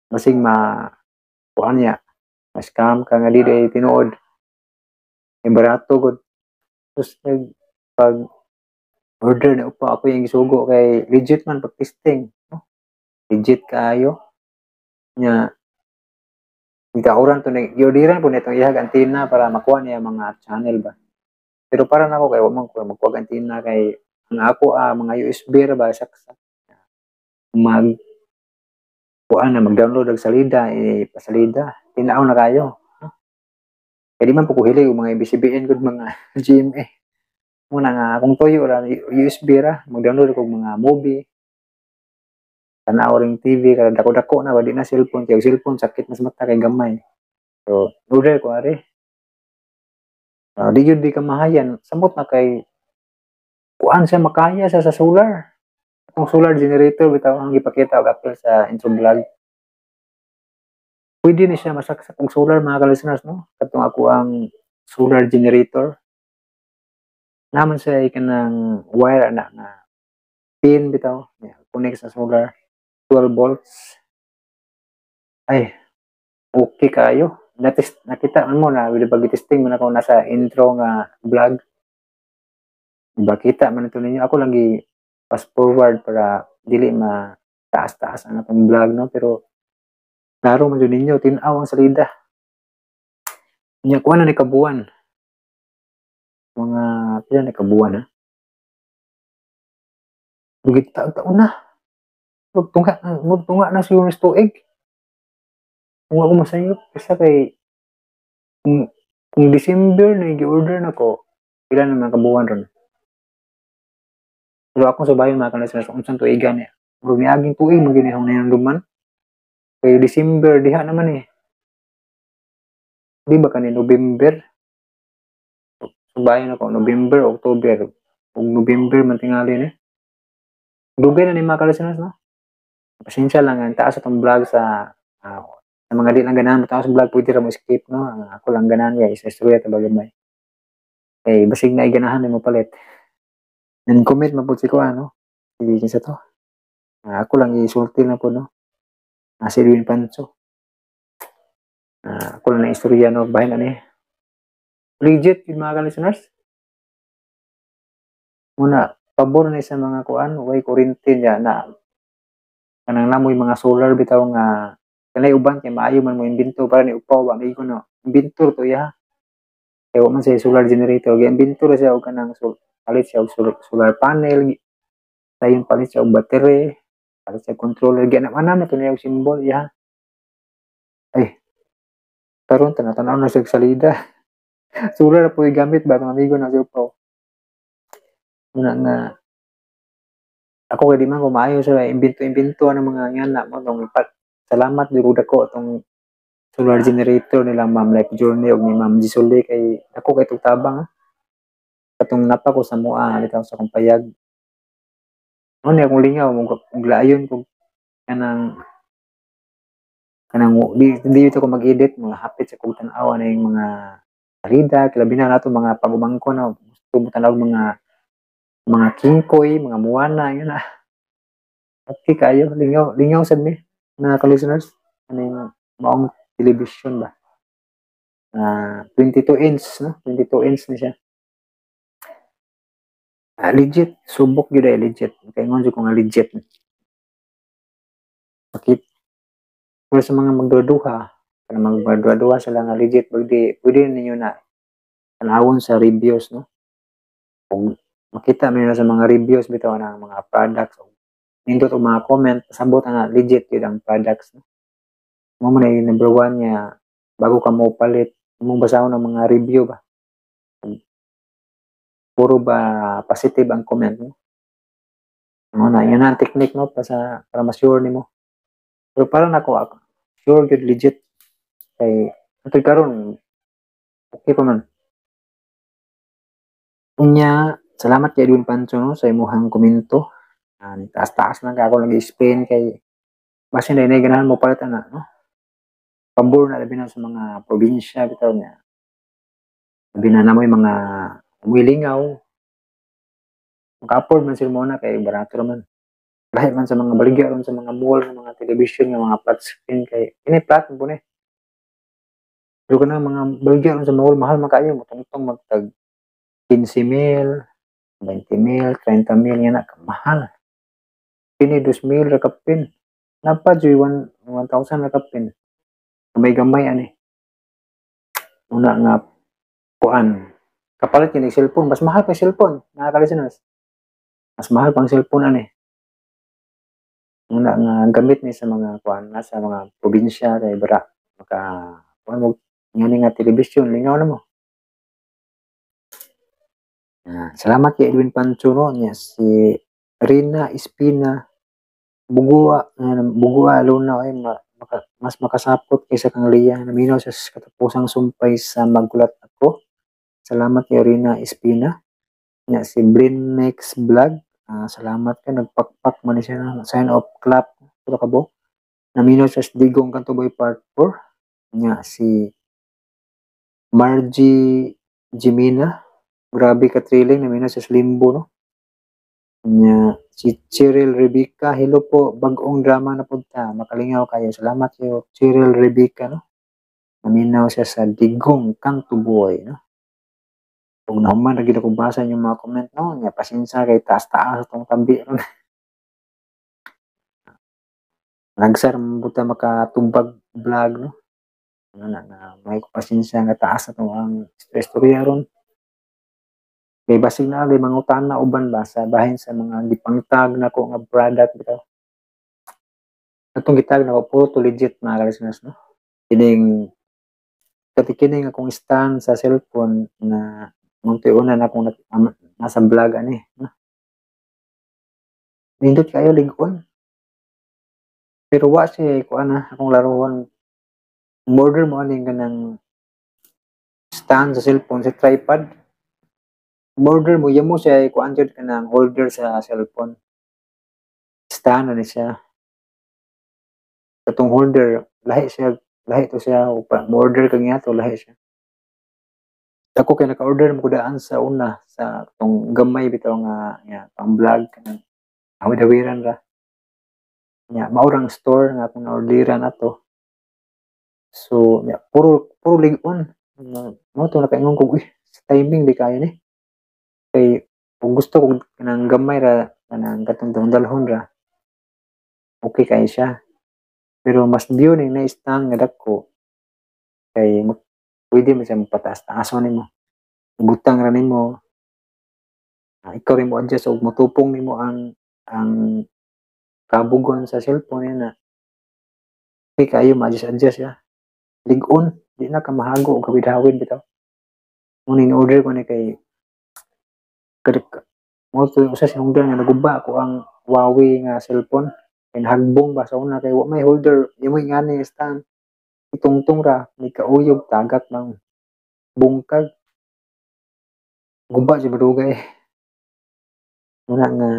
basig ma kuan niya, ma-scam ka nga di day tinuod. Kay barato gud. Tapos nag pag order na upa ako yung gisugo kay legit man pag testing, no? Legit kaayo. Nya gikauran to ni giorderan po nitong iyang antenna para makuha niya mga channel ba. Pero para nako kay wa man ko magkuha antenna kay ang ako mga USB ra ba saksak. Mag kuan na mag-download og salida, pasalida, tinaw na kayo, no? Kay di man po ko hilig og mga ABCBN gud mga GMA. Muna nga akong tuyo ra USB ra, mag-download og mga movie. Tanaw ring TV kada dako-dako na ba di na cellphone kay cellphone sakit mas mata kay gamay. So order ko ari. Di gyud di kamahayan, samot na kay kuan siya makaya siya sa solar. Atong solar generator bitaw ang gipakita og apil sa intro vlog. Pwede ni siya masaksak og solar mga ka-listeners, no? Katong ako ang solar generator. Naman siya kanang wire ana nga pin bitaw, yeah, connect sa solar 12 volts. Ay, okay kayo. Natis, nakita man mo na wala pag testing man ako nasa intro nga vlog. Diba kita man ito ninyo. Ako lang gi fast forward para dili ma taas-taas ang atong vlog, no? Pero klaro man jud ninyo, tin-aw ang salida. Nya kuha na ni kabuan. Mga pila ni kabuan ha. Dugit taon na. Magtunga na siguro sa tuig. Kung ako masayop, kasi kay kung December na gi-order na ko, pila naman kabuan ron. Pero akong subayon mga ka-listeners, unsang tuigan niya. Murag niaging tuig, maginihong na yung duman. Kay December, diha naman eh. Di ba kani November? Subayon ako, November, October. Kung November man tingali ni. Dugay na ni mga ka-listeners, no? Pasensya lang, ang taas atong vlog sa mga di lang ganahan, mataas ang vlog, pwede ra mo skip, no? Ako lang ganahan, guys. Istorya ito bagay may. Eh, basig na iganahan mo palit. And comment man po si ko, ano? Sige, kinsa to. Ako lang isulti na po, no? Si Edwin Pancho. Ako lang na istorya, no? Bahin na ni. Legit, yun mga ka-listeners. Muna, pabor na sa mga kuan, way kurente niya na kanang namoy mga solar bitaw nga kanay uban kay maayo man mo imbento para ni upaw ba amigo, no? Inventor to iya. Kay wa man siya solar generator, gi inventor siya og kanang palit siya og solar panel, dayon palit siya og battery, palit siya og controller, gi anam-anam na to niya og symbol iya. Ay, karon tanaw na siya og salida. Solar po gamit ba itong amigo na si upaw. Muna nga ako kay di man ko maayo sa imbento-imbento ang mga ngana mo tong salamat jud dako atong solar generator nila Ma'am Life Journey og ni Ma'am Gisole kay dako kay tug tabang, ha. Katong napa ko sa mua bitaw sa akong payag. Mo ni akong lingaw mo og laayon kog kanang kanang di ko mag-edit mga hapit sa kog tan-awa na yung mga salida kilabi na nato mga pagumangko na gusto mo tan-aw mga kingkoy, mga muwana, yun na. Okay kayo, lingaw, lingaw sad mi mga ka-listeners. Ano yung maong television ba? 22 inch, no? 22 inch ni siya. Legit, subok gyud ay legit. Kay ngon jud ko nga legit. Bakit? Pero sa mga magduduha, kana magduduha sila nga legit, pwede, pwede ninyo na tanawon sa reviews, no? Kung makita man sa mga reviews bitaw ng mga products, nindot og mga comment, pasabot nga legit yun ang products, no? Mo man ay number one niya, bago ka mo palit, mong basahon ang mga review ba? Puro ba positive ang comment, no? Ano na, yun na ang technique, no? Para ma-sure nimo. Pero para nako ako, sure good legit. Kay, ito'y karon okay pa man. Unya, salamat kay Edwin Pancho, no, sa imuhang komento. Taas-taas lang ka ako nag-explain kay basin na ganahan mo palit ana, no? Pabor na labi na sa mga probinsya bitaw niya. Labi na namoy mga wilingaw. Maka-afford man sila mo na kay barato raman. Lahi man sa mga baligya ron sa mga mall, sa mga television nga mga flat screen kay ini flat po ni. Pero kanang mga baligya ron sa mall mahal man kaayo, motungtong magtag 15 mil, 20 mil, 30 mil nga na kamahal. Kini 2 mil ra kapin. Napa joy 1,000 ra kapin. Gamay-gamay ani. Una nga kuan. Kapalit kini cellphone, mas mahal pa cellphone, mga ka-listeners. Mas mahal pang cellphone ani. Una nga gamit ni sa mga kuan na sa mga probinsya kay bara maka kuan mo ngani nga television lingaw na mo. Salamat kay Edwin Pancho, no, niya si Rina Espina Bugua, Bugua Luna ay mas makasapot kaysa kang Lia. Naminaw sa katapusang sumpay sa Magulat Ako. Salamat kay Rina Espina. Nya si Brinmex Vlog. Salamat ka nagpakpak man siya na sign off clap puro ka bo. Naminaw sa Digong Kanto Boy Part 4. Nya si Margie Jimina. Grabe ka thrilling, naminaw sa Limbo, no. Nya si Cheryl Rebecca, hello po, bag-ong drama na punta, makalingaw kayo. Salamat kayo, Cheryl Rebecca, no. Naminaw siya sa Digong Kanto Boy, no. Kung nahuman, lagi na kong basa yung mga comment, no. Nya pasensya kay taas-taas itong tabi ron. Nagsar buta makatumbag vlog, no. Ano na, na may pasensya nga taas na itong ang istorya ron. Kay basig na alay mangutan na uban ba sa bahin sa mga gipangtag na ko nga product bitaw. Atong gitag na ko puro to legit mga ka-listeners, no. Kining katikining akong stand sa cellphone na munti una na akong nasa vlog ani, no? Nindot kayo lig-on. Pero wa siya ko ana akong laruan. Order mo ani kanang stand sa cellphone sa tripod. Order mo yamo siya kuan jud kanang holder sa cellphone. Stand na ni siya. Katong holder lahi siya, lahi to siya upa order ka niya to lahi siya. Ako kay naka-order mo daan sa una sa katong gamay bitaw nga nga pang vlog kanang awid-awiran ra. Nya maurang store nga akong na-orderan ato. So nya puro puro lig-on. Mo to nakaingon ko, uy, sa timing di kayo ni. Kay kung gusto kong kanang gamay ra kanang katong dalhon ra, okay kay siya. Pero mas view ning na-stand nga dako kay pwede man siya mapataas-taason nimo. Ibutang ra nimo. Ikaw rin mo adjust og motupong nimo ang kabugon sa cellphone na. Okay kayo ma-adjust ya. Lig-on, di na ka mahago og hawid-hawid bitaw. Mo ning order ko ni kay kadik mo to usa sinugdan nga naguba ako ang Huawei nga cellphone. Kay nahagbong ba sa una kay wa may holder, imo ngani stand. Itungtong ra may kauyog tagak mang bungkag. Guba jud madugay. Muna nga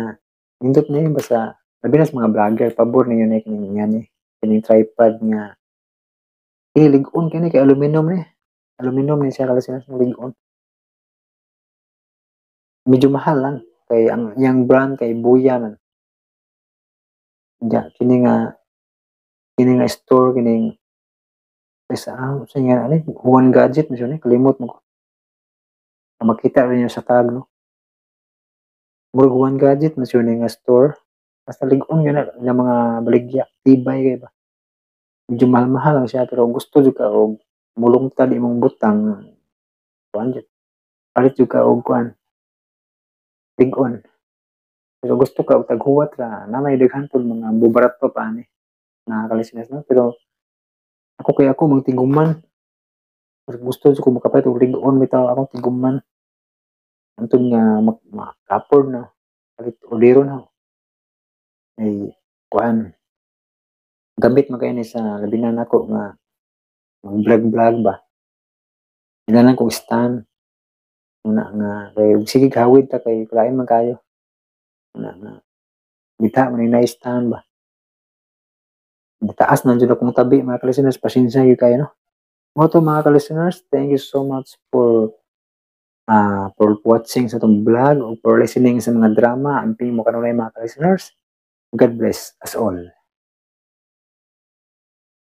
nindot ni basta labi na sa mga vlogger pabor ninyo ni kining ngani kining tripod nga kini lig-on kini kay aluminum ni. Aluminum ni siya kala sila lig-on. Medyo mahal lang kay ang iyang brand kay Boya man. Diya kini nga store kining Sa sa nga ani Juan Gadget mo siya ni, kalimot mo ko. Makita rin niyo sa tag, no. Murag Juan Gadget mo siya ni nga store. Basta lig-on yun na nga mga baligya, tibay kay ba. Medyo mahal-mahal lang siya, pero gusto jud ka og mulungtad imong butang, kuan jud. Palit jud ka og kuan, lig-on. Pero gusto ka og taghuwat ra, na may daghan pud mga bubarato pa ani na kalisnes, no. Pero ako kay ako mang tiguman. Mas gusto jud ko makapalit og lig-on bitaw akong tiguman. Antod nga maka-afford na palit orderon na. Ay kuan, gamit man kayo ni sa labi na nako nga mag-vlog-vlog ba. Lang kong stand. Una nga kay sige hawid ta kay kulain man kayo. Una nga bita man ni nice stand ba. Taas na jud akong tabi, mga ka-listeners, pasensya gyud kayo, no. Mao to, mga ka-listeners, thank you so much for watching sa atong vlog o for listening sa mga drama. Amping mo kanunay, mga ka-listeners. God bless us all.